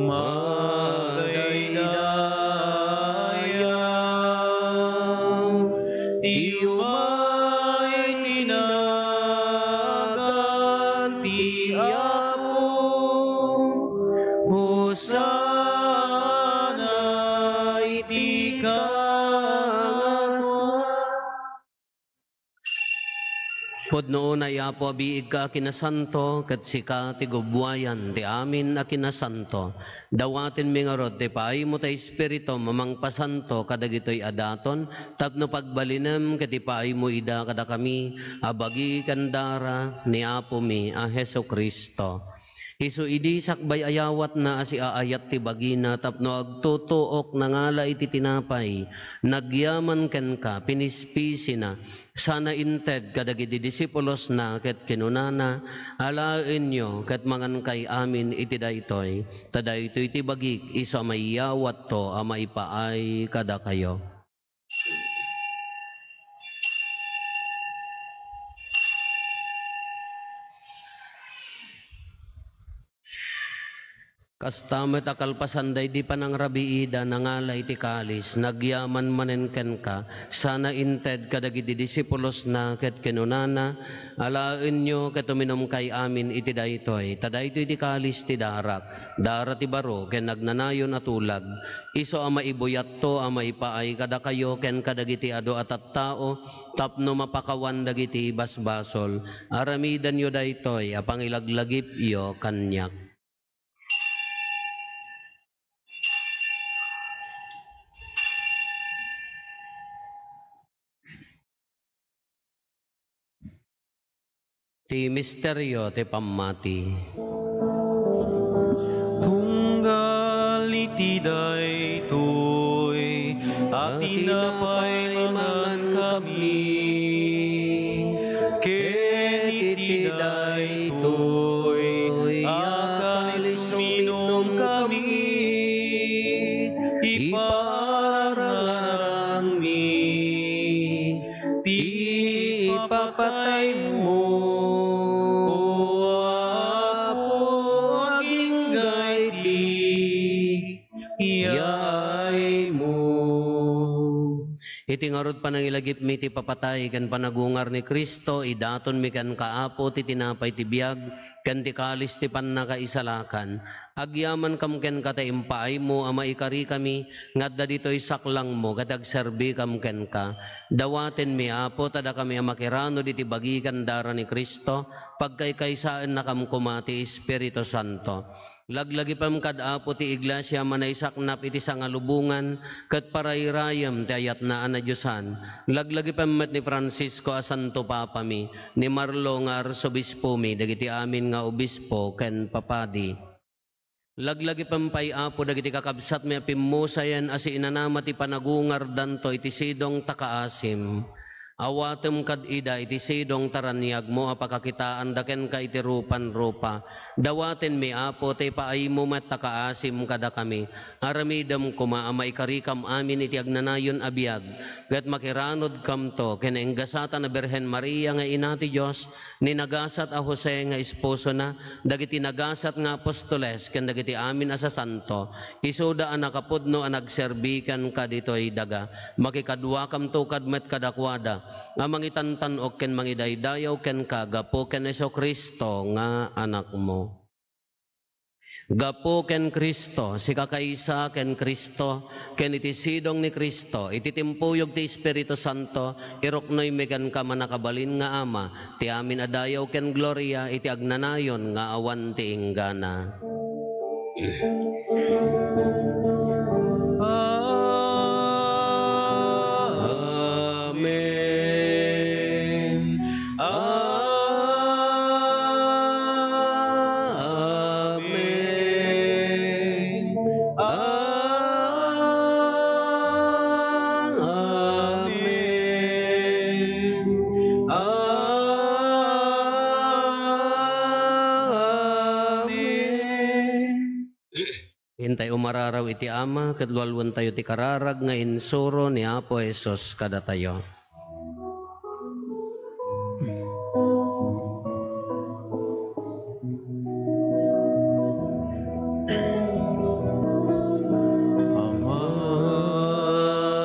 Magdaydayaw ti umay ti nagan ti Apo. Hosanna iti kangatoan. Pudno unay, Apo, a biigka a kinasanto, ket sika ti gubbuayan ti amin a kinasanto. Dawatenmi ngarud ti paaymo ti Espiritum a mangpasanto kadagitoy a daton, tapno pagbalinem ket ipaaymo ida kadakami a bagi ken dara ni Apomi a Jesu-Cristo. Isu idi sakbay a yawatna a siaayat ti bagina tapno agtutuok, nangala iti tinapay, nagyaman kenka, pinispisina, sana inted kadagiti disipulosna ket kinunana, "Alaenyo ket mangankay amin iti daytoy, ta daytoy ti bagik isu a maiyawatto a maipaay kadakayo." Kasta met a kalpasan daydi panangrabiida, nangala iti kalis, nagyaman manen kenka, sana inted kadagiti disipulosna ket kinunana, "Alaenyo ket uminumkay amin iti daytoy, ta daytoy ti kalis ti darak, dara ti baro ken agnanayon a tulag, isu a maibuyatto a maipaay kadakayo ken kadagiti adu a tattao tapno mapakawan dagiti basbasol. Aramidenyo daytoy a pangilaglagipyo kaniak." Ti misterio ti pammati. Tunggal iti daytoy a tinapay mangankami, ken iti daytoy a kalis uminumkami, iparangarangmi ti ipapataymo, O Apo, agingga iti yaaymo. Iti ngarud panangilagipmi ti papatay ken panagungar ni Cristo, idatonmi kenka, Apo, ti tinapay ti biag ken ti kalis ti pannakaisalakan. Agyamankam kenka ta impaaymo a maikarikami nga adda ditoy saklangmo ket agserbikam kenka. Dawatenmi, Apo, ta dakami a makiranud iti bagi ken dara ni Cristo, pagkaykaysaennakam koma ti Espiritu Santo. Laglagipem kad, Apo, ti iglesia a manaisaknap iti sangalubongan ket parayrayem ti ayatna a nadiosan. Laglagipem met ni Francisco a Santo Papami, ni Marlo nga Arsobispomi, dagiti amin nga obispo ken papadi. Laglagipem pay, Apo, dagiti kakabsatmi a pimmusayen a siinanama ti panagungardanto iti sidong ta kaasim. Awatem kad ida iti sidong ta raniagmo a pakakitaanda kenka iti rupan-rupa. Dawatenmi, Apo, ta ipaaymo met ta kaasim kadakami. Aramidem koma a maikarikam amin iti agnanayon a biag, ket makiranudkamto ken nagasat a Birhen Maria nga Ina ti Dios, ni nagasat a Jose nga esposona, dagiti nagasat nga apostoles, ken dagiti amin a sasanto, isuda a nakapudno a nagserbi kenka ditoy daga. Makikaduakamto kad met kadakuada a mangitantan-ok ken mangidaydayaw kenka gapu ken Jesu-Cristo nga Anakmo. Gapu ken Cristo, sikakaysa ken Cristo, ken iti sidong ni Cristo, iti timpuyog ti Espiritu Santo, iruknoymi kenka, mannakabalin nga Ama, ti amin a dayaw ken gloria iti agnanayon nga awan ti inggana. Amen. Amen. Amen. Amen. Intay umararaw iti Ama, ket lualuentayo ti kararag nga insuro ni Apo Jesus kadatayo.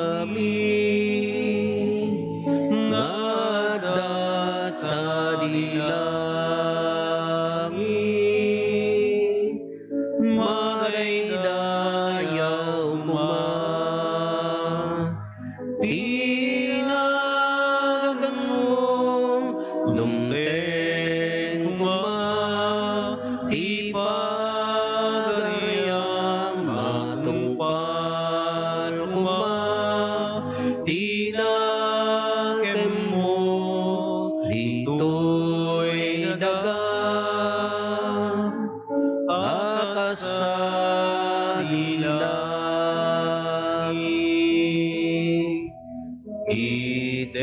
Amami nga adda sadi langit, madaydayaw koma ti daga a kas sadi langit. Itdem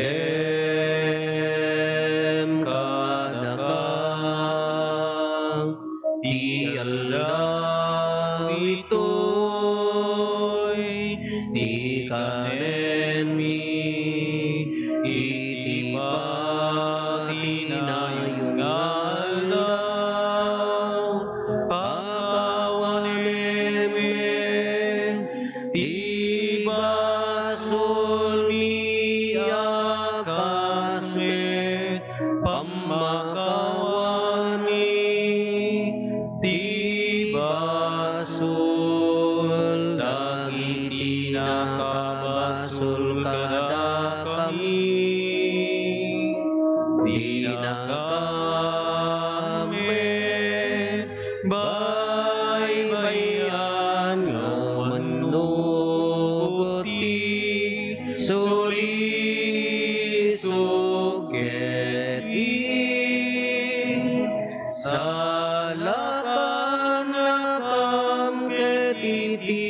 kadaka ti aldaw itoy, ti kanenmi iti patinayon nga aldaw. Pakawanem met ti basolmi a kas met pammakawanmi ti basol dagiti nakabasol kadakami. Dinakam met baybay-an nga mannugot ti sulisog ket isalakannakam ket iti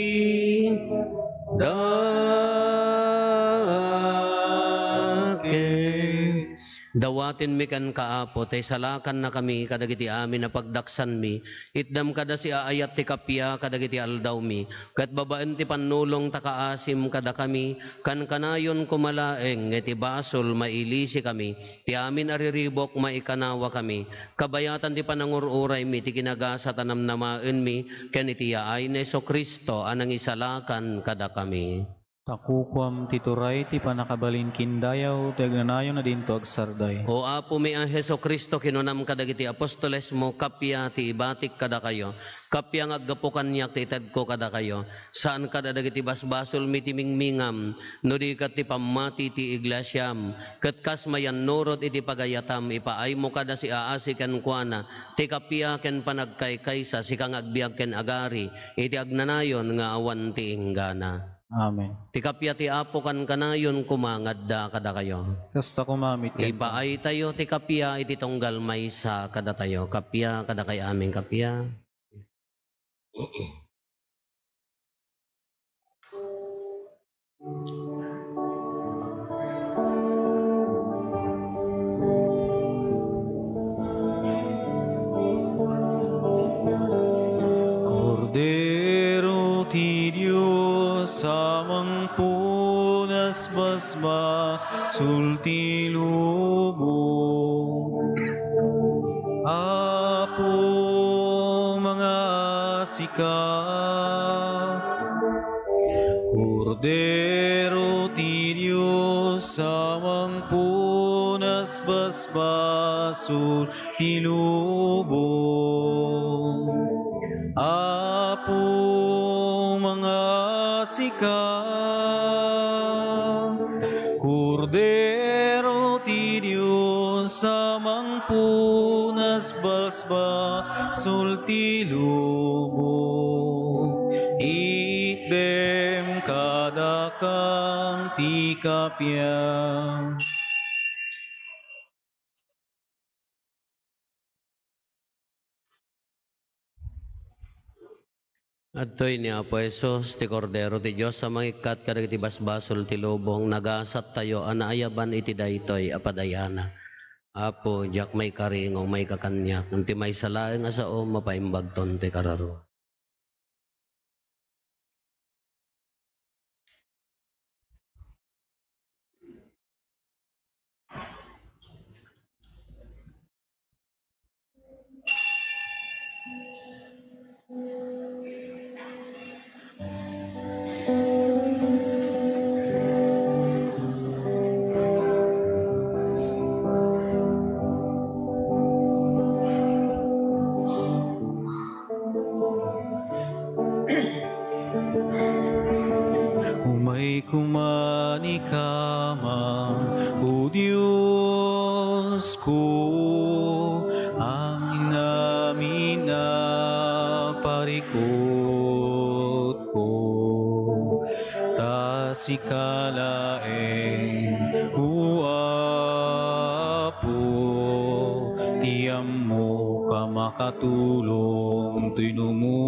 dakes. Dawatenmi kenka, Apo, ta isalakannakami kadagiti amin a pagdaksanmi. Itdam kada siaayat ti kappia kadagiti aldawmi, ket babaen ti pannulong ta kaasim kadakami, kankanayon koma laeng nga iti basol mailisikami, ti amin a riribuk maikanawakami, kabayatan ti panangur-uraymi iti kinagasat a namnamaenmi, ken iti yaay ni Jesu-Cristo a nangisalakan kadakami. Ta kukuam ti turay, ti pannakabalin ken dayaw, ti agnanayon a dinto agsardeng. O Apomi a Jesu-Cristo, kinunam kadagiti apostolesmo, kappia ti ibatik kadakayo, kappia nga aggapu kaniak ti itedko kadakayo. Saan kada dagiti basbasolmi ti mingmingam, no di ket ti pammati ti iglesiam, ket kas mayannurot iti pagayatam, ipaaymo kada siaasi kenkuana ti kappia ken panagkaykaysa, sika nga agbiag ken agari iti agnanayon nga awan ti inggana. Amen. Ti kappia ti Apo kankanayon koma nga adda kadakayo. Kasta koma met kenka. Ipaaytayo ti kappia iti tunggal maysa kadatayo. Kappia kadakay amin, kappia. Kordero ti Dios a mangpunas basbasul ti lubong. Apo, mangasika. Kordero ti Dios a mangpunas basbasul ti lubong. Apo, mangasika. Kordero ti Dios a mangpunas basbasul ti lubong. Itdem kadakam ti kapiam. Adtoy ni Apo Jesus, ti Kordero ti Dios a mangikkat kadagiti basbasol ti lubong, nagasattayo a naayaban iti daytoy a padayana. Apo, diak maikaringaw, maikakaniak, ngem ti maysa laeng a sao, mapaimbagton ti kararua. Umay koma ni kama, O Diosko, amin-amin a parikutko, ta sika laeng, O Apo, ti am- Diammo ka makatulong toy no mo.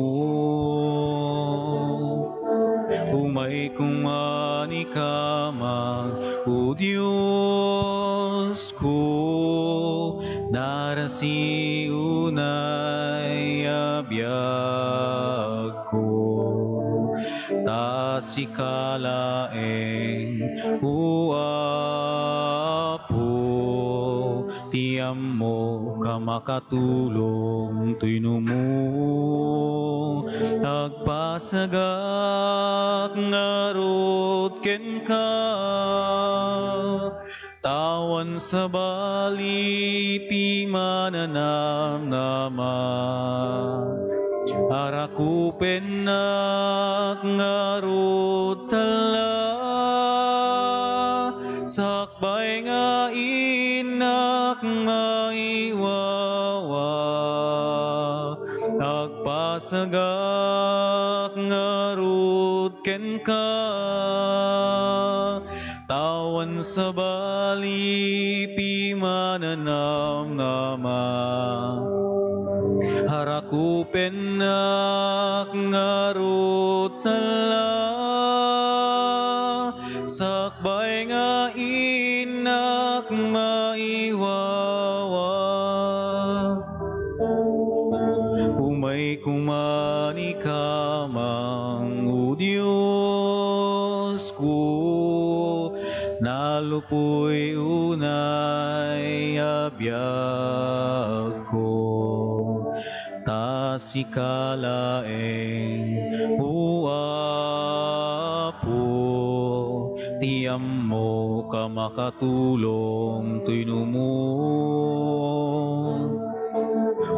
Umayko manikaman, O Dios ko, narasi unay a biag ko, ta sika laeng, O Apo, ti ammo ka makatulong toy no mo. Agpasagak ngarud kenka, ta awan sabali ti mananamnama. Arakupennak ngarud tala, sakbay nga innak maiwawa. Agpasagak ngarud kenka, ta awan sabali ti mananamnama. Arakupennak ngarud tala, sakbay nga innak maiwawa. Umayko manikaman, O Dios ko, nalupoy unay a biag ko, ta sika laeng, O Apo, ti ammo ka makatulong toy no mo.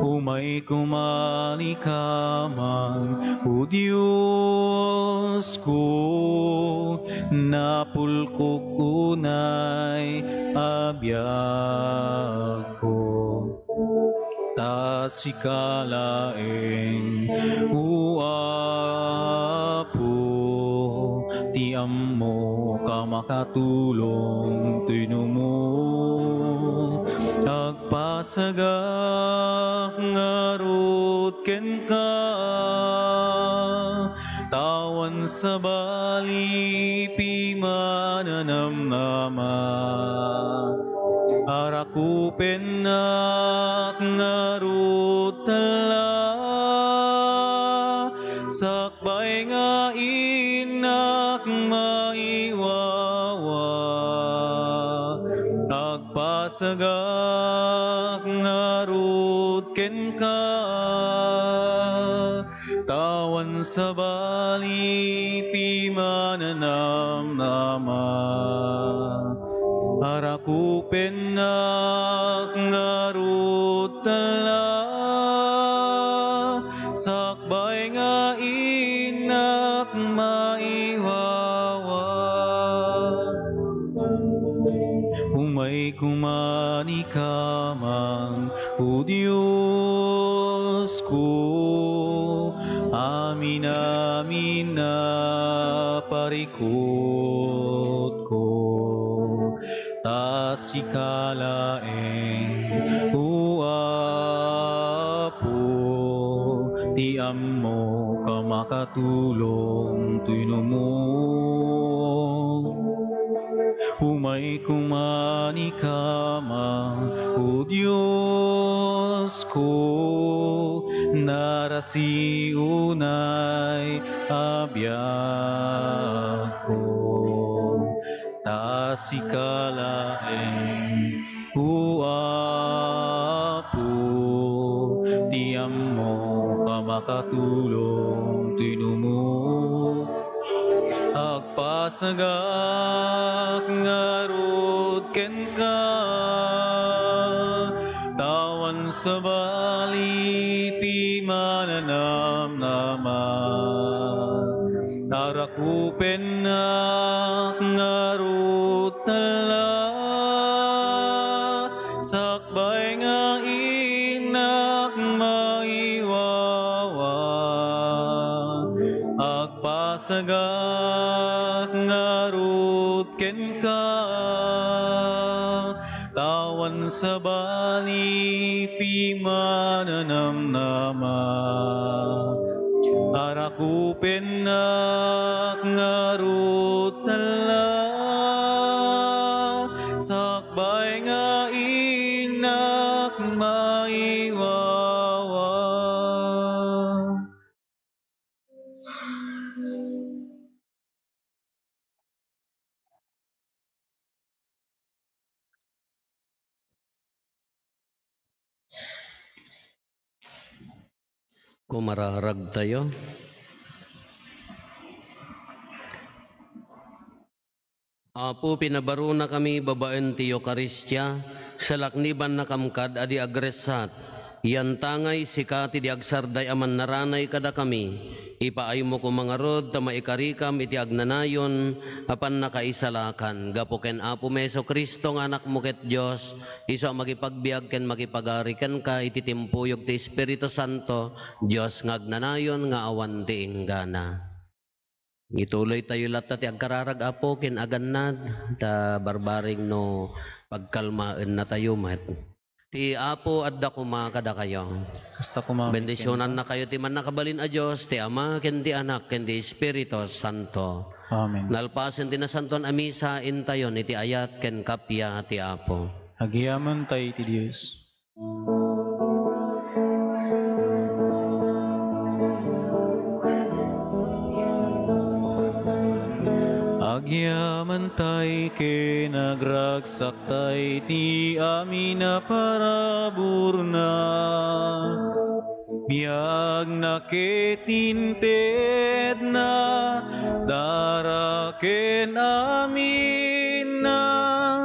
Umayko manikaman, O Dios ko, napulkok unay a biag ko, ta sika laeng, O Apo, ti ammo ka makatulong toy no mo. Agpasagak ngarud kenka, ta awan sabali ti mananamnama. Arakupennak ngarud tala, sakbay nga innak maiwawa. Agpasagak ngarud kenka, ta awan sabali ti mananamnama. Arakupennak ngarud tala, sakbay nga innak maiwawa. Umayko manikaman, O Dios ko, amin-amin a parikutko, ta sika laeng, O Apo, ti ammo ka makatulong toy no mo. Umayko manikaman, O Dios ko, narasi unay a biag ko, ta sika laeng, O Apo, ti ammo ka makatulong toy no mo. Agpasagak ngarud kenka, ta awan sabali ti mananamnama. Arakupennak ngarud tala, sakbay nga innak maiwawa. Agpasagak ngarud kenka, Awan sabali pimananamnama, arakupennak ngarud talla, sakbay nga innak maiwawa. Kumararagtayo. Apo, pinabarunakami babaen ti Eukaristia, salaknibannakam kad a di agressat. Yantangay sika ti di agsarday a mannaranay kadakami. Ipaaymo koma ngarud ta maikarikam iti agnanayon a pannakaisalakan. Gapu ken Apomi Jesu-Cristo nga Anakmo ket Dios, isu a makipagbiag ken makipagari kenka iti timpuyog ti Espiritu Santo, Dios nga agnanayon nga awan ti inggana. Ituloytayo latta ti agkararag, Apo, ken agannad, ta barbareng no pagkalmaennatayo met. Ti Apo adda koma kadakayo. Kasta koma. Bendisionannakayo ti Mannakabalin a Dios, ti Ama, ken ti Anak, ken ti Espiritu Santo. Amen. Nalpasen ti Nasantoan a Misa, intayon iti ayat ken kappia ti Apo. Agyamankay ti Dios. Agyamantay ken agragsakta iti amin a paraburna. Biagna ket intedna, dara ken aminna,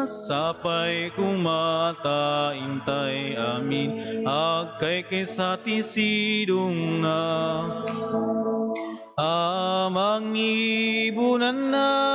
sapay koma ta intay amin agkaykaysa ti sidongna a mangibunanna.